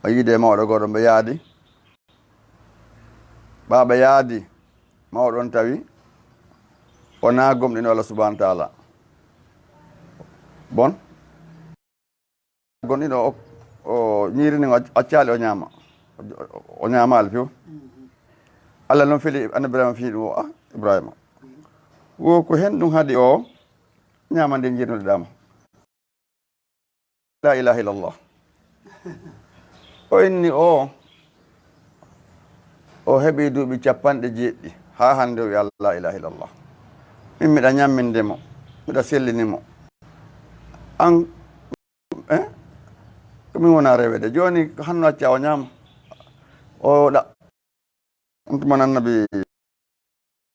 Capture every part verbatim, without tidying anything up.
O yiide mawɗo gooto, ɓe yaadi. Ɓaaɓe yaadi, mawɗo on tawi o naa gomɗino Allah subhanahu wa taala. Bon, gonɗino o, o ñiirini o accaali o ñaama. O, o ñaamaali few. Allah noon feli annabi Ibrahima fii ɗum o, ah, Ibrahima. Wo ko hen ɗum haɗi o ñaama nde jiirnuɗe ɗama. La ilaha illallah. O inni o, o heɓi duuɓi capanɗe jeeɗiɗi. Haa hannde o wi'a la ilaha illallah. Min miɗa ñamminde mo, miɗa sellini mo. An, eh? Ko min wona rewede. Jooni ko hanno acca o ñaama. O ɗa-, on tuma annabi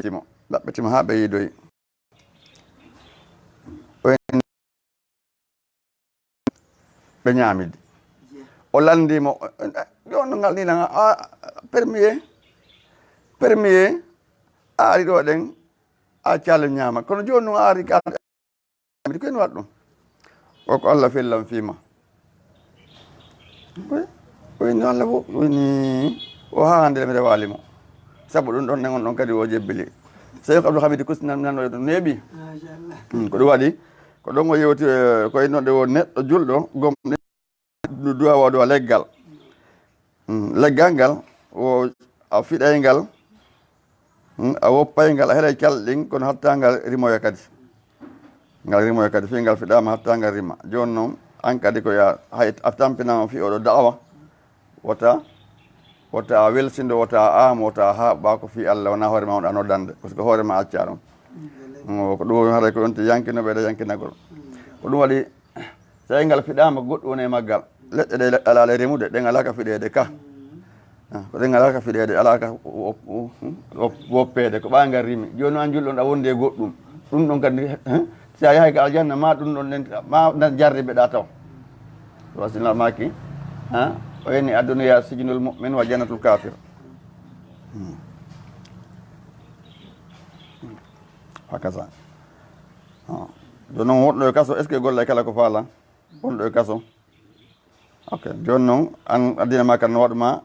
timo. Ɗaɓɓe timo haa ɓe yiidoyi. O en-, ɓe ñaamidi. O lanndi mo, o en-, yo no ngal ni nanga, a, premier, premier, a ari ɗo ɗen, a calo ñaama. Kono jooni noon a ari ka mbiɗa koye mi waɗa ɗum. O ko Allah fellam fii ma. Wi, o inni Allah fof, o inni o haa hannde mbiɗa waali mo. Sabu ɗum ɗon, on ɗon kadi o jebbili. Seyko Abdou Hamid Kusi nan, nan o ɗum neeɓi. Machallah. Hmm, ko ɗum waɗi, ko ɗon o yewti, eh, ko innode o neɗɗo julɗo, gomɗi, du-, duwa o duwa leggal. Hmm, leggal ngal, o, a fiɗay ngal, Hmm, a woppay ngal, a heɗay calɗi ɗin, kono hatta ngal rimoya kadi. Ngal rimoya kadi, fii ngal fiɗaama hatta ngal rima. Jooni noon, an kadi ko ya, hay a tampinaama fii oɗo da'awa, wota, wota a welsindo, wota a aamo, wota a haaɓa ko fii Allah, wona hoore ma wonɗa noddande, parce que hoore ma acca ɗum. Hmm, ko ɗum haray ko yonti yankinooɓe e yankinagol. Ko ɗum waɗi, Tawi ngal fiɗaama, goɗɗum woni e maggal. Leɗɗe ɗe alaa e remude, ɗen alaa ka fiɗeede ka. Ah, ko ɗen alaa ka fiɗeede, alaa ka wo-, wo-, wo-, woppeede, ko ɓaa ngal rimi. Jooni an julɗo, ɗa wondi e goɗɗum. Ɗum ɗon kadi, eh, si a yahay ka aljanna, ma ɗum ɗon nden, ma nan jarribe ɗa taw. Wasila maki, ha? O yani, "Addunya sijnul mu'min wa jannatul kafir." Hmm. Hakaza. Ah. Jooni noon, woɗɗo e kaso, est-ce que golla e kala ko faala? Wonɗo e kaso. Ok, jooni noon, an addina ma kan no waɗu ma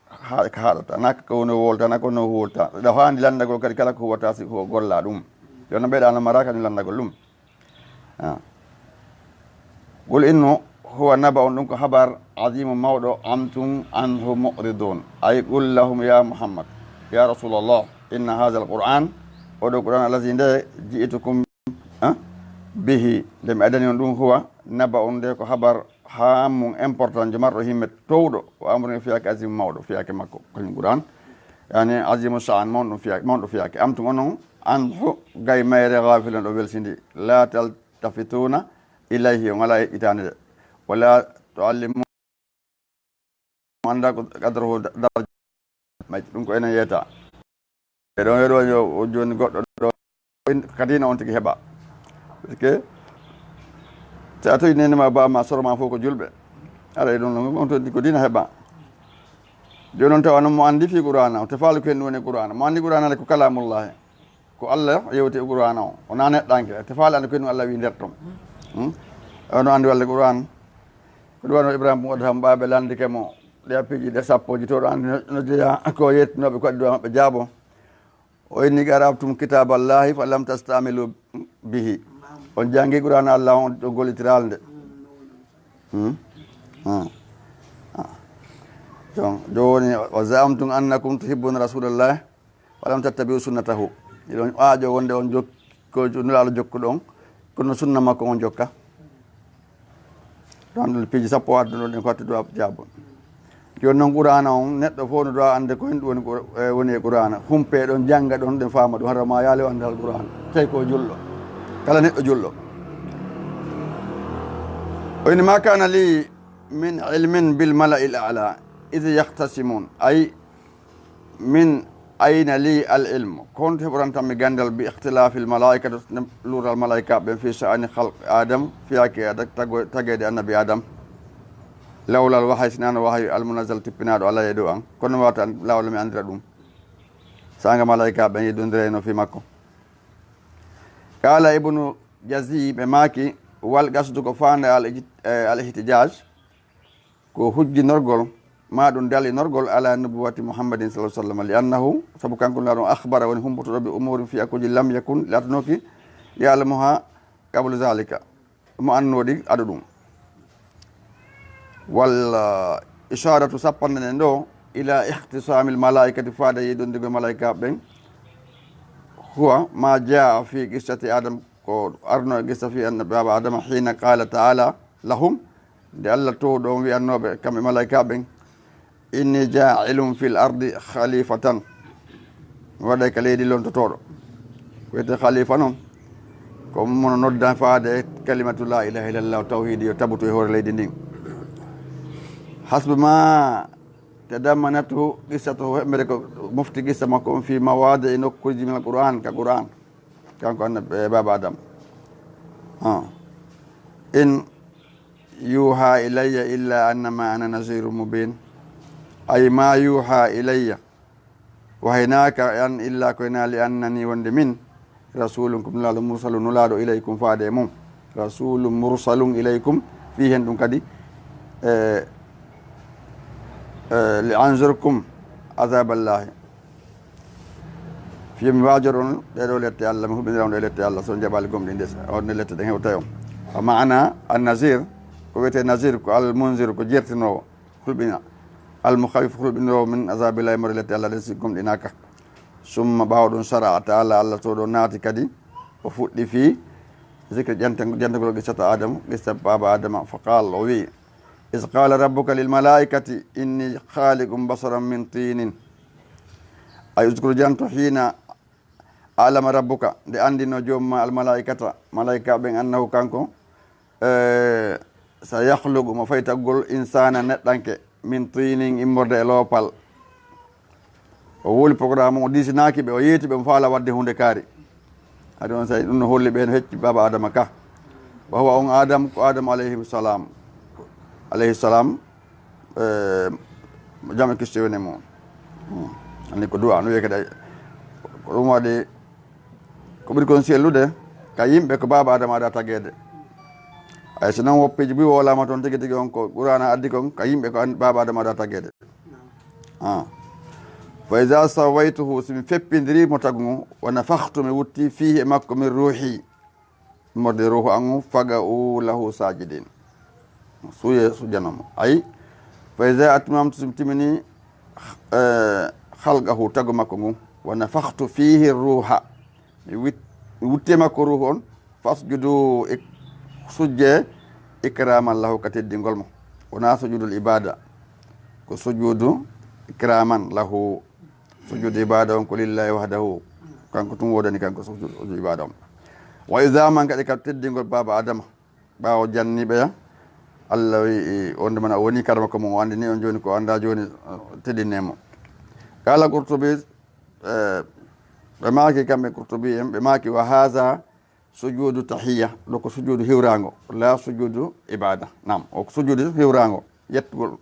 haa ka haaɗata. Naa ko woni o wolta, naa ko woni o wolta. Ɗa haandi lanndagol kadi kala ko huwata si ko golla ɗum. Jooni noon ɓeyɗa no mara kadi lanndagol ɗum. Ah. Qul innahu huwa naba'un, ɗum ko habar azimu mawɗo, antum anhu mu'ridun. Ay qul lahum ya Muhammad, ya Rasulallah, inna hadha al-Qur'an, oɗo Qur'an allazi nde ji'tukum, ah, bihi, nde mi addani on ɗum, huwa naba'un, nde ko habar haamun important, jo marɗo himme towɗo, o amrun fiyaake azimu mawɗo, fiyaake makko, kañum Qur'an. Yani azimu sha'an, mawɗo fiyaake, mawɗo fiyaake. Antum onon, anhu, gay mayre, ghafilun, ɗo welsindi. La taltafituna ilayhi, on alaa e heɗɗitaande de. Wala tuallimu, on anndaa ko qadrahu, da-, daraja majji. Ɗum ko enen yeeta. E ɗon, e ɗo, yo, o jooni goɗɗo ɗo, kadi na on tigi heɓa. Parce que si a tawi nene ma, ba ma, soro ma fof ko julɓe. Aray ɗum, on to ko dina heɓa. Jooni on tawa noon mo anndi fii Qur'aana, o tefaali ko hen woni Qur'aana. Mo anndi Qur'aana ko kalamullahi. Ko Allah yewti e Qur'aana o. Wonaa neɗɗanke. Te faale ande ko ɗum Allah wi nder ton. Hmm? Ono andi walla Qur'an. Ko ɗum wano Ibrahima Bun Adham ɓaaɓe landike mo. Ɗe piiji ɗe sappo ji to ɗo andi no, no jeeya ko yettinooɓe ko addi maɓɓe jaabo. O inni qara'tum kitaballahi fa lam tastamilu bihi. On jangi Qur'an Allah on ɗo gollitiral nde. Hmm? Ah. Ah. Jon, joni wa za'amtum annakum tuhibbuna rasulallah. Walam tattabi'u sunnatahu. Iɗon aaƴo wonde on jok-, ko Nulaaɗo jokkuɗon, kono sunna makko on jokka. Ɗon ɗon piiji sappo adduno ɗen ko watti du'a jaabo. Jooni noon Qur'aana on, neɗɗo fof no du'a ande ko hen ɗum woni Qur-, e, woni e Qur'aana. Humpe ɗon, jannga ɗon, ɗen faama ɗum, hara ma yaali o anndal Qur'aana. Tawi ko julɗo. Kala neɗɗo julɗo. O ini, "Ma kana li min ilmin bil mala'il a'la, idh yahtasimun." Ay, min ayna li al ilmu? Ko honto heɓorantammi ganndal bi ikhtilafil malaikati, luural malaikaaɓe ɓen, fi sha'ani khalq Adam, fiyaake ada-, tago-, tageede annabi Adam? Lawlal wahayi, sinano wahayu al munazzal tippinaaɗo alay e dow an. Kono mi wata an-, lawla mi anndira ɗum. Saanga malaikaaɓe ɓen yeddondirayno fi makko. Qala Ibnu Jazzi, ɓe maaki, wal qasdu ko faande al ij-, eh, al ihtijaj, ko hujjinorgol, ma ɗum dalinorgol ala nubuwati Muhammadin sallallahu alaihi wasallam, li annahu, sabu kanko Nulaaɗo on, akhbara, woni humbotoɗo, bi umurin, fi akuji, lam yakun, laatanoki, ya'lamuha qabla zalika, mo annooɗi ado ɗum. Walla isharatu sappanɗe nden ɗo, ila ikhtisamil malaikati, faade yeɗondirgol malaikaaɓe ɓen, huwa ma jaa fi qissati Adam, ko arno e qissa fi annabi Baaba Adama, hina qala ta'ala lahum, nde Allah towɗo on wi'annooɓe kamɓe malaikaaɓe ɓen, inni ja'ilun fil ardi khalifatan. Mi waɗay ka leydi lontotooɗo. Ko wiyetee khalifa non, ko mo no nodda faade kalimatu la ilaha illallah, tawhidi yo tabutu e hoore leydi ndin. Hasbu ma tadammanatu qissatuhu, heɓɓere ko mofti qissa makko on, fi mawadi e nokkuuji min al-Qur'an, ka Qur'an. Kanko annabi, eh, Baaba Adam. Ha. In yuha ilayya illa annama ana nazirun mubin. Ay ma yuha ilayya. Wahaynaaka an illa ko ena li annani wonde min rasulun ko nulaaɗo, mursalun nulaaɗo, ilaykum faade e mum. Rasulun mursalun ilaykum, fi hen ɗum kadi, eh, eh, li anzurkum azaballahi. Fiyo mi waajor on ɗee ɗoo lette Allah, mi huɓinira on ɗee lette Allah, so on jaɓaali gomɗinde, on ne lette ɗen hewtay on. Wa maana an-nazir, ko wiyetee nazir, ko al-munzir, ko jertinoowo, hulɓina. Al-mukhawwif, hulɓinoowo min azabillahi, mori lette Allah ɗen si gomɗinaaka. Summa, ɓaawo ɗum, shara'a ta'ala, Allah so ɗo naati kadi, o fuɗɗi fii zikri, janta-, jantagol qissata Adama, qissa baaba Adama, fa qaal, o wi'i, iz qaala rabbuka lil malaa'ikati inni khaaliqun basharan min tiinin. Ay, uzkur, janto, hiina a'lama rabbuka, nde anndino joom ma al malaa'ikata, malaa'ika ɓen, annahu, kanko, eh, sa yakhluqu, mo faytagol, insaana, neɗɗanke, min tiinin, immorde e loopal. O wowli programme on, o diisinaaki ɓe, o yeeti ɓe, mo faala waɗde huunde kaari. Adi on say, ɗum no holli ɓe no hecci baaba Adama ka. Wa huwa, on Adam, ko Adam alayhi salam. Alayhi salam, eh, jam e kiste woni mo. Hmm. Ani ko du'a, no wiye kadi, ko ɗum waɗi, ko ɓuri kon sellude, ka yimɓe ko baaba Adama ada tageede. Ay, so non woppeeji buy wowlaama toon tigi tigi on, ko Qur'aana addi kon, ka yimɓe ko an-, baaba Adama ada tageede. Ah. Fa iza sawaytuhu, si mi feppindiri mo tagu ngu, wa nafakhtu, mi wutti, fihi, e makko, min ruhi, morde ruhu an ngu, faqa'u lahu sajidin. Suuye sujjano mo. Ay, fa iza atmamtu, si mi timini, eh, khalqahu, tagu makko ngu, wa nafakhtu fihi ruha, mi wit-, mi wutti e makko ruhu on, fasjudu, ik-, sujje, ikraman lahu, ka teddingol mo. Wona sujudul ibada, ko sujudu ikraman lahu. Sujudu ibada on ko lillahi wahdahu. Kanko tun wodani kanko sujudu ibada on. Wa izaman, kadi ka teddingol baaba Adama. Ɓaawo janni ɓe ya, Allah wi'i, on de mana o woni karma ko mo o andi ni, on joni ko anda joni, eh, teddinne mo. Qala Qurtubi, eh, ɓe maaki kamɓe Qurtubi en, ɓe maaki, wa haza sujudu tahiyya, ɗo ko sujudu hiwrango, la sujudu ibada. Naam, o ko sujudu hiwrango, yettugol.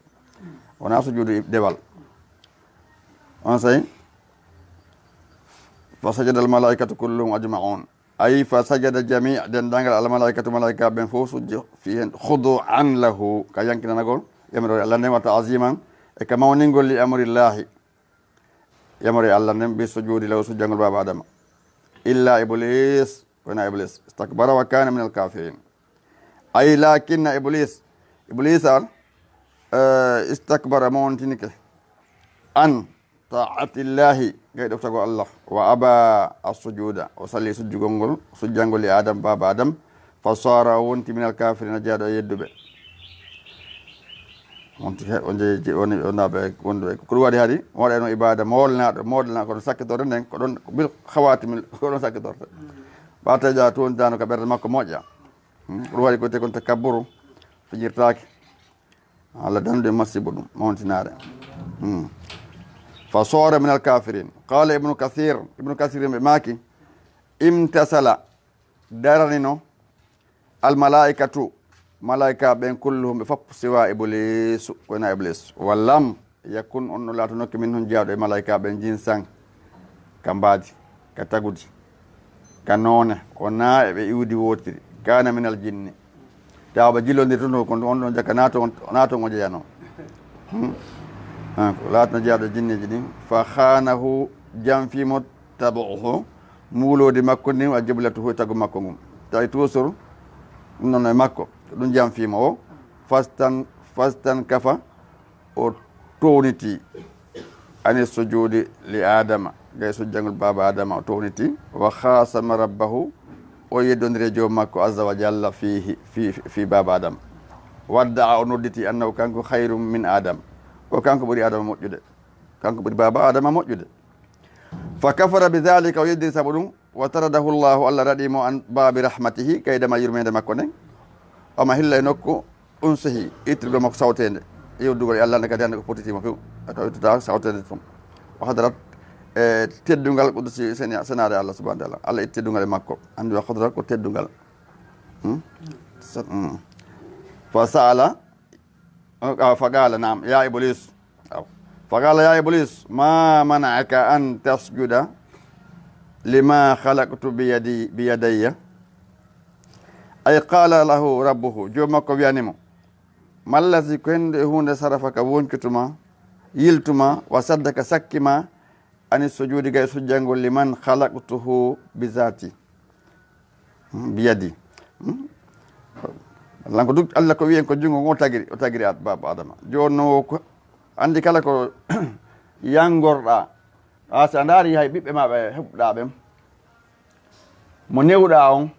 Wona sujudu dewal. On say, fa sajada al malaikatu kulluhum ajma'un. Ay, fa sajada jami', denndaangal al malaikatu, malaika ɓen fof sujjo, fi hen khudu'an lahu, ka yankinanagol yamiro Allah nden, wa ta'ziman, e ka mawningol li amrillahi, yamiro Allah nden, bi sujudi lahu, sujjangol baaba Adama. Illa Iblis, wona Iblis, istakbara wa kana min al kafirin. Ay, lakinna Iblis, Iblis ar, eh, istakbara, mawntinike, an ta'atillahi, gay ɗoftagol Allah, wa aba as-sujuda, o sali sujjugol ngol, sujjangol li Adam, baaba Adam, fa sara, o wonti min al kafirina, jeyaaɗo e yedduɓe. Wonti he, o jeyi, je-, woni, o naɓe wonduɓe. Ko ɗum waɗi hari, o waɗayno ibada, moolnaɗo, moolna, kono sakkitorde nden, ko ɗon, ko bil khawatimil, ko ɗon sakkitorde. Ɓa taƴa to wonti dano ka ɓernde makko moƴƴa. Hmm, ko ɗum waɗi ko te kon takabburu, fijirtaake. Allah dandu e masibo ɗum, mawntinaare. Hmm. Fa sora min al kafirin. Qala Ibnu Kathir, Ibnu Kathir ɓe maaki, imtasala, daranino, al malaikatu, malaika ɓen, kulluhum, ɓe fop, siwa Iblisu, ko wona Iblis. Wa lam yakun, on no laatanoke, minhum, jeyaaɗo e malaika ɓen, jinsan, ka mbaadi, ka tagudi, ka noone, wona e ɓe iwdi wootiri, kana min al jinni. Tawa ɓe jillondiri toon, ko on ɗon jaka naaton, naaton o jeyano. Hmm. Ah, ko laatno jeyaaɗo e jinneeji ɗin. Fa khanahu, janfii mo, tabu'uhu, muloodi makko ndin, wa jiblatuhu, e tagu makko ngun. Tawi toujours ɗum noon e makko, ko ɗum janfii mo o. Fastan-, fastankafa, o townitii. Ani sujuudi li Aadama, gay sujjangol baaba Aadama, o townitii. Wa khasama rabbahu, o yeddondiri e joom makko, azza wa jalla, fiihi, fii, fii baaba Aadama. Wadda'a, o nodditii, annahu, kanko, khayrun min Aadama, ko kanko ɓuri Aadama moƴƴude. Kanko ɓuri baaba Aadama moƴƴude. Fa kafara bi dhalika, o yeddiri sabu ɗum. Wa taradahu Allahu, Allah raɗi mo, an baabi rahmatihi, gay damal yurmeende makko nden. Oma hilla e nokku unsihi, ittirgol makko sawteende. Yewtugol e Allah nde kadi hannde ko pottitii mo few. A tawa ittata sawteende tun. Wa hadarat, e teddungal qudusi sena-, senaare Allah subhanahu wa ta'ala. Allah itti teddungal e makko. Anndi wa hadarat ko teddungal. Hmm? Sa-, hmm. Fa sa'ala, aw, fa qala, naam, ya Iblis. Aw. Fa qala, ya Iblis, ma mana'aka an tasjuda lima khalaqtu bi yadi, bi yadayya? Ay qala lahu rabbuhu, joom makko wiyani mo, ma allazi, ko henndu e huunde, sarafaka, woncutuma, yiltuma, wa saddaka, sakki ma, ani sujuudi, gay sujjangol, liman khalaqtuhu bi zati, hmm, bi yadi. Hmm? Lan ko duk-, Allah ko wiyen ko junngo ngo tagiri, o tagiri Ad-, baaba Adama. Jooni no ko anndi kala ko yanngorɗaa, a, si a ndaari hay ɓiɓɓe ma ɓe heɓuɗaa ɓen, mo newɗaa on,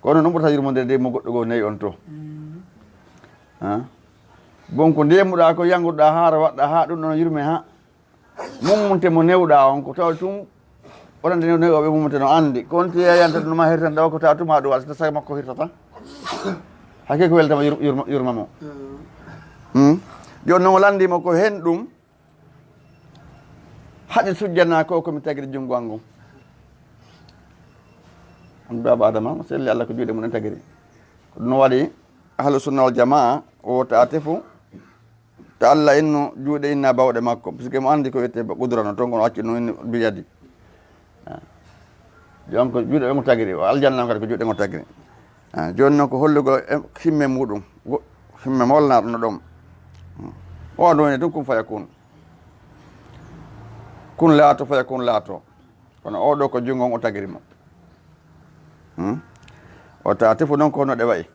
kono noon ɓurata yurmondire de mo goɗɗo goo newi on to. Mm. Ha? Bon, ko ndemuɗaa ko, yannguɗaa haa ro waɗɗaa haa ɗum ɗon yurme ha. Mummunte mo newɗaa on ko tawa tun waɗande new-, newɓe mummunte no anndi. Ko on tiyayanta ɗum ma hirtan ɗaw ko tawa tuma ɗum waɗata sago makko hirtata. Hakke ko weltama yur-, yurma, yurma mo. Mm. Hmm? Jooni noon o lanndii mo ko heen ɗum. Haɗi sujjana ko, ko mi tagiri junngo an ngon. On baaba Adama, mo selli Allah ko juuɗe mum en tagiri. Ko ɗum waɗi ahlu sunna wal jamaa, o ta tefu, ta Allah inno juuɗe inna bawɗe makko. Puisque mo anndi ko wiyetee ba qudura no, ton kono accu no inni bi yadi. Ah. Jooni ko juuɗe mo tagiri, o aljanna on kadi ko juuɗe mo tagiri. Ah, jooni noon ko hollugol e himme muɗum. Go-, himme molnaaɗo no ɗon. Hmm. O ɗum woni tun kun fayakun. Kun laato, fayakun laato. Kono oo ɗoo ko junngo on o tagiri mo. Hmm? O ta tefu noon ko hono ɗe wayi.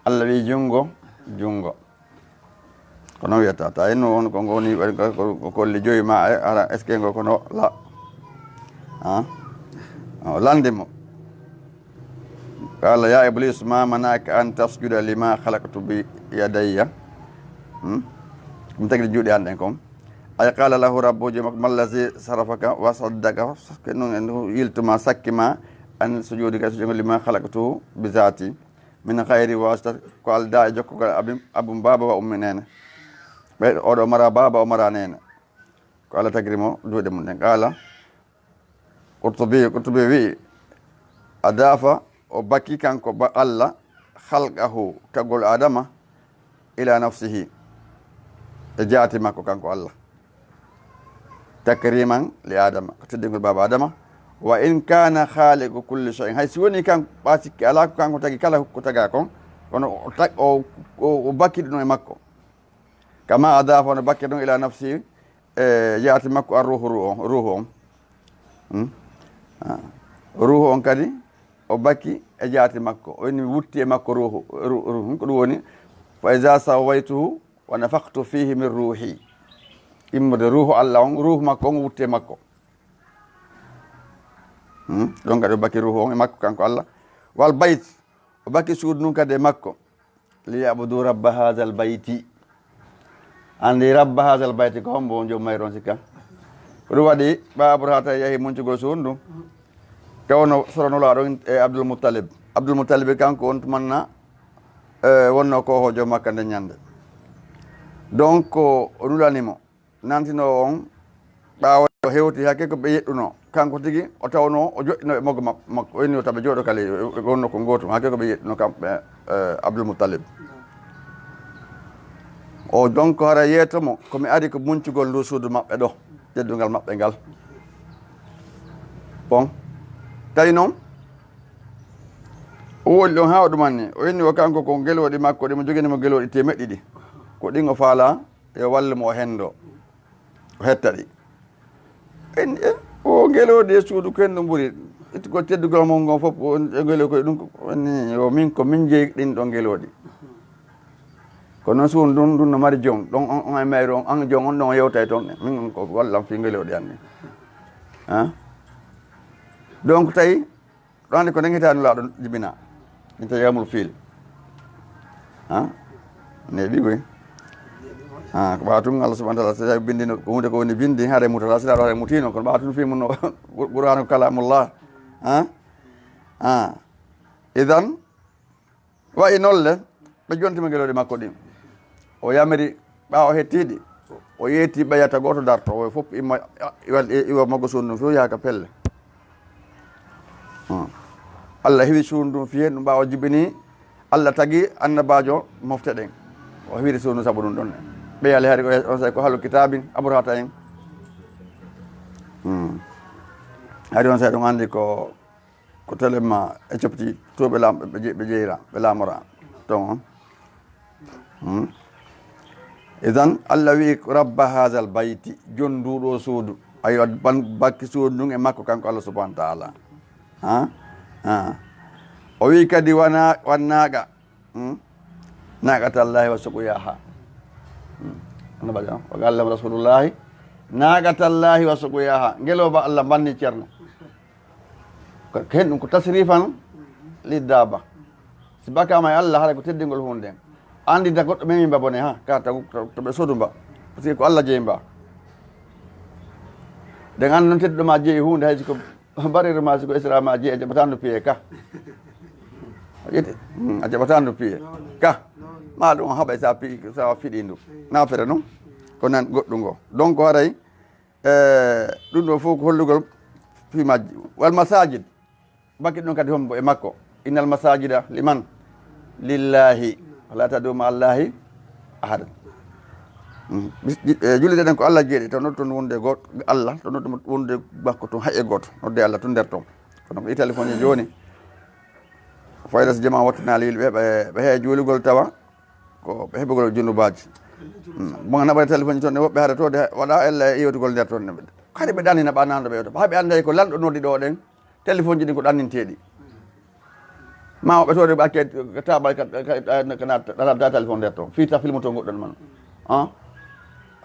Allah wi'i junngo, junngo. Ko noon wiyata. Ta inno on ko ngoni, ko, ko, ko kolli joyi ma, e, ara, est-ce que ngo kono la? Ha? O lanndi mo. Qala, ya Iblis, ma mana'aka an tasjuda lima khalaqtu bi yadayya? Hmm? Ɗum tagiri juuɗe an ɗen kon. Ay qala lahu rabbuhu, jooma ko, ma allazi sarafaka wa saddaka, ko ɗum en yiltuma, sakki ma, an sujudi, ka sujudi lima khalaqtu bi zati, min ghayri wasita, ko aldaa e jokkugol abim, abum baaba wa ummi neene. Ɓe, oɗo mara baaba, o mara neene. Ko Allah tagiri mo juuɗe mum ɗen. Qala, Qurtubi, Qurtubi wi'i, adafa, o baki kanko ba Allah, khalqahu, tagol Adama, ila nafsihi, e jaati makko kanko Allah. Takriman li Adama, ko teddingol baaba Adama. Wa in kana khaliqu kulli shay'in, hay si woni kanko, ɓa sikki alaa ko kanko tagi kala ko taga kon, kono o tag-, o, o, o bakki ɗum e makko. Kama adafa, no bakki ɗum ila nafsihi, e jaati makko, ar ruhu, ruhu on, ruhu on. Hmm? Ah. Ruhu on kadi, o bakki e jaati makko. O inni, mi wutti e makko ruhu, ru-, ruhu. Ko ɗum woni, fa iza sawaytuhu wa nafakhtu fihi min ruhi. Immorde ruhu Allah on, ruhu makko on wutti e makko. Hmm? Ɗon kadi o bakki ruhu on e makko kanko Allah. Wal bayt, o bakki suudu ndun kadi e makko. Liyabudu rabba hazal bayti. Anndi rabba hazal bayti ko hombo on, joom mayru on sikka? Ko ɗum waɗi, ɓa Abraha tawi yahi muncugol suudu ndun. Ka wono soro Nulaaɗo on e Abdul Muttalib. Abdul Muttalib kanko on tumanna, e, wonno ko ho joom Makka nden ñande. Donc, o nulani mo. Nantinoowo on, ɓaawo o hewti, hakke ko ɓe yeɗɗunoo. Kanko tigi, o tawnoo, o joɗɗinoo e moggo mak-, makko, o inni o taɓa jooɗo kala, ɓe wonnoo ko gootum, hakke ko ɓe yeɗɗunoo kamɓe, eh, Abdul Muttalib. O donc hara yeeto mo, ko mi ari ko muncugol ndu suudu maɓɓe ɗo, teddungal maɓɓe ngal. Bon, tawi noon, o woni ɗon haa o ɗumanni, o inni o kanko ko gelooɗi makko ɗi mo jogini mo gelooɗi teemeɗɗe ɗiɗi. Ko ɗin o faalaa, yo wallu mo o henndo, o hetta ɗi. En, en, o ngelooɗi e suudu ko en ɗum ɓuri. Itti ko teddugol mum ngon fof, o ngelooɗi koye ɗum ko woni, o min ko min jeyi ɗin ɗo ngelooɗi. Kono noon suudu ndun, ndun no mari joom. Ɗon on, on e mayru on, an joom on ɗon o yewtay toon. Min on ko wallam fii ngelooɗi an ni. Ha? Donc tawi, ɗo andi ko nden hitaani laaɗo jibina. Inta yawmul fiil. Ha? Neeɓi koy. Ha, ko ɓawa tun Allah subhanahu wa ta'ala, so tawi bindino ko hunde ko woni bindi, hare mutala, sila ɗo hare mutino, kono ɓawa tun fii mun no, Qur'aanu kalamullah. Ha? Ha. Idan, wayi noon le, ɓe jonti mo ngelooɗi makko ɗin. O yamiri, ɓaawo hettiiɗi, o yeeti ɓeyata gooto darto, o fof imma, iwa, iwa maggo suudu ndun, fof yaha ka pelle. Hmm. Allah hewi suudu ndun fiye, ɗum ɓaawo jibini, Allah tagi annabaajo mofte ɗen. O hewiri suudu ndun sabu ɗum ɗon. Ɓe yali hari ko, on say ko halu kitaabin, Aburhata en. Hmm. Hari on say ɗum anndi ko ko telen ma Éthiopie, to ɓe laam-, ɓe je-, ɓe jeyra, ɓe laamora ton on. Hmm. Idan, Allah wi'i, "Rabba hazal bayti", jon nduɗo suudu. Ayo, ban-, bakki suudu ndun e makko kanko Allah subhanahu wa ta'ala. Ha? Ha. O wi'i kadi wana-, wan naaqa. Hmm? Naqatallahi wa suqyaha. Hmm. Annabajo, wa qala lahum rasulullahi, "Naqatallahi wa suqyaha." Ngelooba Allah banni Ceerno. Ko, ko hen ɗum ko tasrifan li daaba. Si bakama e Allah, haray ko teddingol huunde nden. Anndi da goɗɗo memi mba bone, ha, ka taw, taw, to ɓe sodu mba. Parce que ko Allah jeyi mba. Nden anndi noon tedduɗo ma jeyi huunde, hay si ko barire ma, si ko Isra ma jeyi, a jaɓata ndu piye ka. A ƴetti? Hmm, a jaɓata ndu piye ka. Ma ɗum haɓay sa pi-, sa fiɗi ndu. Na fere non? Ko nan goɗɗum ngo. Donc haray, eh, ɗum ɗo fof ko hollugol fi majji. Wal masajid. Bakki ɗum kadi hombo e makko. Innal masajida liman? Lillahi. Fala tad'u ma Allahi ahadan. Mm. Bis-, ji-, eh, julirɗen ko Allah jeyi ɗi, taw noon toon wonde goot-, Allah, taw noon wonde makko toon hay e gooto. Nodde Allah toon nder toon. Kono ko Italie fof ni jooni. Fayda so jamaa wattinaali yimɓe ɓe, ɓe hee juulugol tawa ko ɓe heɓugol junubaaji. Mm. Bon, naɓa téléphone ji toon ne woɓɓe hara to de waɗa ella e yewtugol nder toon ne. Kadi ɓe ɗannina ɓa nanɗo ɓe yewta. Haa ɓe annday ko lanɗo noddi ɗo ɗen. Téléphone ji ɗin ko ɗanninteeɗi. Ma woɓɓe to de ɓe acce taabal ka, ka, ka, ka natta téléphone nder toon. Fii ta filme to goɗɗon man. Ah?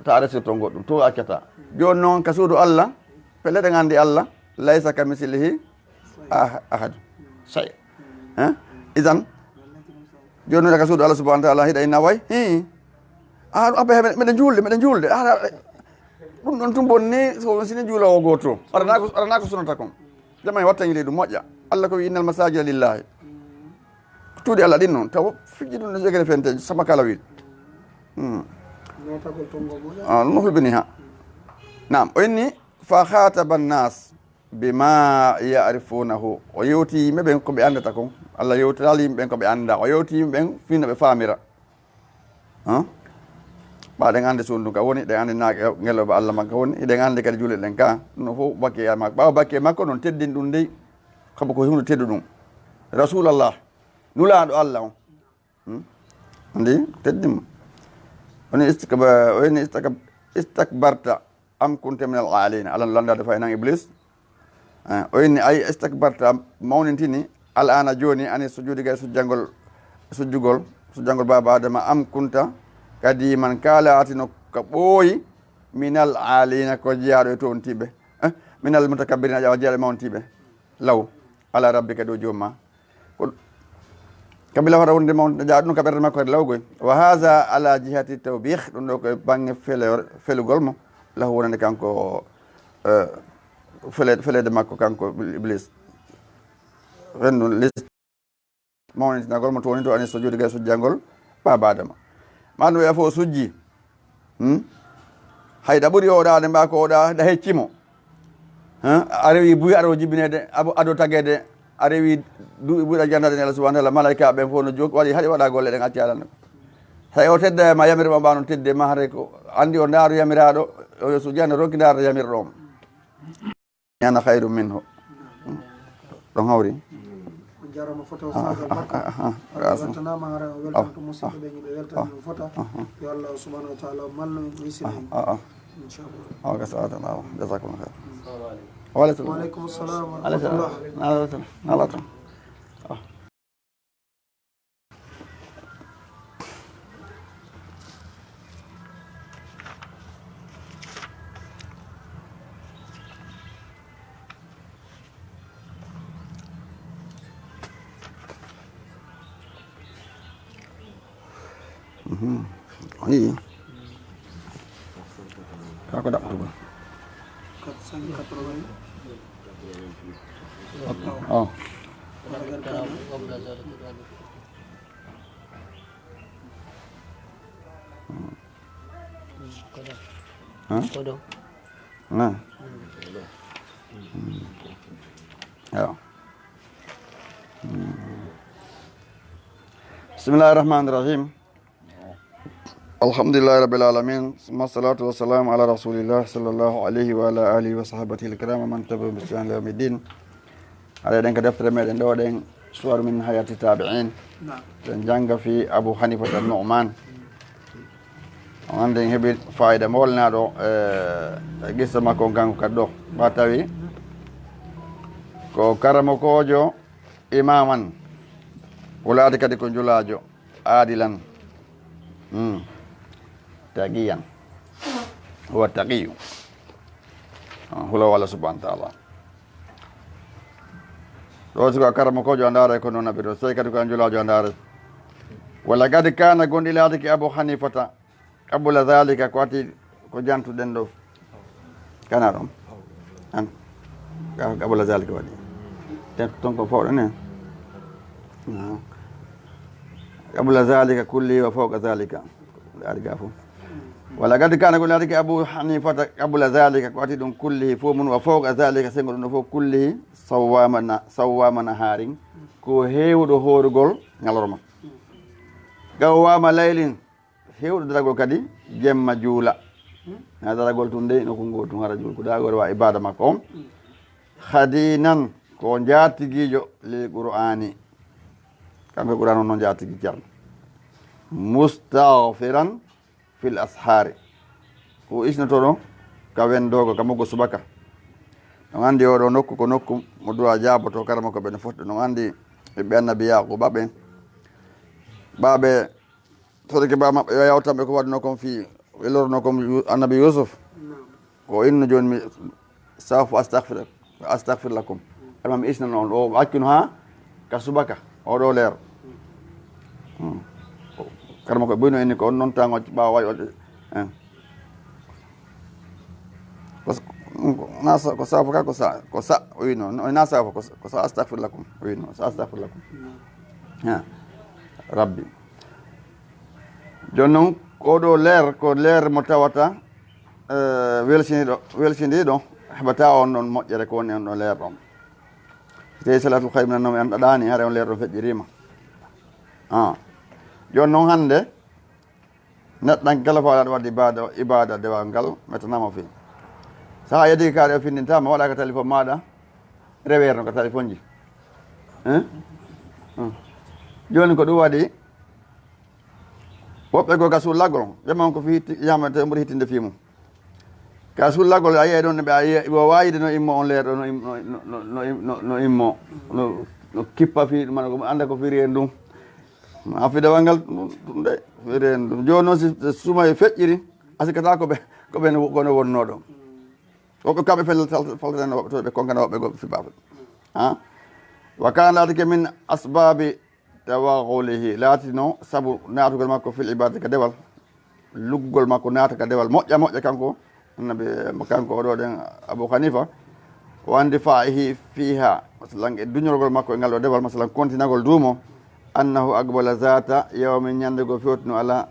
Ta resir to goɗɗum. To accata. Jooni noon ka suudu Allah, pelle ɗen anndi Allah, laysa ka mislihi ah-, ahad. Shay. Eh? Idan, jooni noon ka suudu Allah subhanahu wa ta'ala hiɗa inna way? Hi. Ah, abe, meɗen, meɗen juulde, meɗen juulde. Ah, ɗum ɗon tun bonni, so on sini juuloowo gooto. Aranaa ko, aranaa ko sunata kon. Jama e watta ñiiɗe ɗum moƴƴa. Allah ko wi, "Innal masajida lillahi." Tuuɗi Allah ɗin noon, taw fijji ɗum no jogere fenteji, sama kala wi. Hmm. Notagol tongo moƴƴa. Ah, no hulɓini ha. Naam, o inni, "Fa khataba an-nas bima ya'rifunahu." O yewti yimɓe ɓen ko ɓe andata kon. Allah yewtiraali yimɓe ɓen ko ɓe anda. O yewti yimɓe ɓen fii no ɓe faamira. Hã? Ɓa ɗen andi suudu ndun ka woni, ɗen andi naage ngelooba Allah man ka woni, hiɗen andi kadi juulɗe ɗen ka. Ɗum ɗon fof bakke e makko. Ɓaawo bakke e makko noon teddin ɗum dey. Kabo ko huunde teddu ɗum. Rasulallah, nulaaɗo Allah on. Hmm? Andi teddin mo. Woni istikba-, woni istakab-, istakbarta am kunta minal aalina. Alan landaade fay nan Iblis. Eh, o inni, "Ay istakbarta, mawnintini, al ana jooni, ani sujudi gay sujjangol, sujjugol, sujjangol baaba Adama, am kunta kadiman, kaalaatino ka ɓooyi, minal aalina, ko jeyaaɗo e toontiiɓe, eh, minal mutakabbirina, ƴawa jeyaaɗo e mawntiiɓe, law, ala rabbika dow joom ma." Ko, kabila hoto wonde mawɗo jaaɗo ɗum ka ɓernde makko kadi lawgoy. Wa haza ala jihati tawbih, ɗum ɗo koye bannge fele-, felugol mo, lahu wonande kanko, eh, fele-, feleede makko kanko Iblis. Ɓen ɗum lis-, mawnintinagol mo towni to ani sujudi gay sujjangol baaba Adama. Ma ɗum wiya fof o sujji. Hmm? Hay ɗa ɓuri oɗaade mba ko oɗa, ɗa hecci mo. Hã? A rewi buy aɗa o jibinede, abo-, aɗo tagede, a rewi duuɓi buy aɗa jannade Allah subhanahu wa ta'ala, malaika ɓen fof no jok-, waɗi, haɗi waɗa golle ɗen acci aɗa. Hay o tedda e ma yamira ma ɓa non tedde ma hare ko andi o ndaaru yamiraaɗo, o sujjano ronki ndaarata yamirɗo mo. Ana khayru minhu. Ɗon hawri. Jarama fota o sagal makko. Weltanama hara o weltanto musidɓe ɓe, ɓe weltani o fota. Yo Allah subhanahu wa taala malno en, wisina en. Inchallah. O gasa o tan awa. Jazakumullah khair. Wa alaikum salam wa rahmatullah. Ala tan. Mhm. Oui. Ka ko ɗaɓɓutugol. Quatre cent quatre-vingts. Oh. Hein? Kodo. Hein? Hmm. Awa. Hmm. Bismillahir Rahmanir Rahim. Alhamdulillahi Rabbil Alamin. Summa salatu wassalamu ala Rasulillah sallallahu alayhi wa ala alihi wa sahbihi al-kiram wa man tabi'ahum bi ihsan ila yawmiddin. Haɗa eɗen ko deftere meɗen ɗo ɗen, Suwar min Hayati Tabi'in. Naam. Ɗen jannga fi Abu Hanifata Nu'man. On anndi en heɓi fayida mo wolnaaɗo, eh, e qissa makko on kanko kadi ɗo. Ɓa tawi ko karamokoojo imaman, wulaade kadi ko njulaajo aadilan. Hmm. Taqiyan. Huwa taqiyu. Ah, hulawo Allah subhanahu wa taala. Ɗo siko a karamokoojo a ndaara ko noon naɓirta, so tawi kadi ko a njulaajo a ndaara. Wala gadi kana gonɗi laatiki Abu Hanifata, qabla zalika ko ati ko jantuɗen ɗo. Kana ɗon. An. Ka-, qabla zalika waɗi. Ten, ton ko fawɗo ne. Ah. Qabla zalika kulli wa fawqa zalika. Ari ga fof. Wala gadi kana ko laatiki Abu Hanifata qabla zalika ko ati ɗum kullihi fof mun wa fawqa zalika sengo ɗum ɗo fof kullihi sawwama na-, sawwama naharin ko heewɗo hoorugol ñalorma. Qawwama laylin heewɗo daragol kadi jemma juula. Na daragol tun dey no ko ngol tun hara juul ko dagol wa ibada makko on. Khadinan ko jaatigiijo lil Qur'ani. Kanko Qur'an on no jaatigi Ceerno. Mustaghfiran fil ashari. O isnotoɗo ka wendoogo ka mogo subaka. On anndi oɗo nokku ko nokku mo du'a jaaboto karama ko ɓen fotde. On anndi ɓiɓɓe annabi Yaquba ɓen. Ɓaɓe Sodake ba maɓɓe yo yawtanɓe ko waɗno kon fii, ɓe lorno kon Yu-, annabi Yusuf. Naam. Ko inno jooni mi sawfa astaghfir, astaghfir lakum. Alma mi isnano on, o accun haa ka subaka, oɗo leer. Hmm. Karma ko buyno inni ko on noon tango ɓaawo waɗi waɗde. Eh. Ko s-, ko na sa-, ko sawfa ka, ko sa-, ko sa-, o wino, no, na sawfa, ko sa-, ko sa astaghfir lakum. O wino, sa astaghfir lakum. Naam. Ha. Rabbi. Jooni noon, oɗo leer, ko leer mo tawata, eh, welsindiiɗo, welsindiiɗo, heɓata on ɗon moƴƴere ko woni on ɗon leer ɗon. So tawi salatul khayr min an-nawm en ɗaɗaani, hare on leer ɗon feƴƴiriima. Ah. Jooni noon hannde, neɗɗo kala faalaaɗo waɗde ibaada, ibaada dewal ngal, mettanama fii. Sahaa yeddii kaari o findintaama, waɗa ka téléphone maaɗa, reweer no ka téléphone ji. Hein? Hmm. Jooni ko ɗum waɗi, woɓɓe goo ka suullagol, ƴaman ko fii hitti-, yamate ɓuri hittinde fii mum. Ka suullagol, a yiyay ɗon, ɓe a yiya, o waawide no immo on leer ɗo, no im-, no, no, no, no im-, no, no immo, no, no kippa fii ɗum, ko annda ko firi en ɗum. A fii dewal ngal, ɗum, ɗum de, firi en ɗum. Jooni noon, si, si suma e feƴƴiri, a sikkata ko ɓe, ko ɓen, kono wonnoo ɗo. Woɓɓe kamɓe fel-, fal-, faltata woɓɓe to ɓe konkana woɓɓe goo fii baafal. Ha? Wa kana laatike min asbaabi tawaghulihi, laatino sabu naatugol makko fil ibaadati ka dewal, luggol makko naata ka dewal moƴƴa moƴƴa kanko, annabi, kanko oɗo ɗen Abu Hanifa, wa indifaa'ihi fiiha, masalan e duñorgol makko e ngal ɗo dewal, masalan kontinagol duumo, annahu aqbala zaata yawmin, ñande goo fewtino ala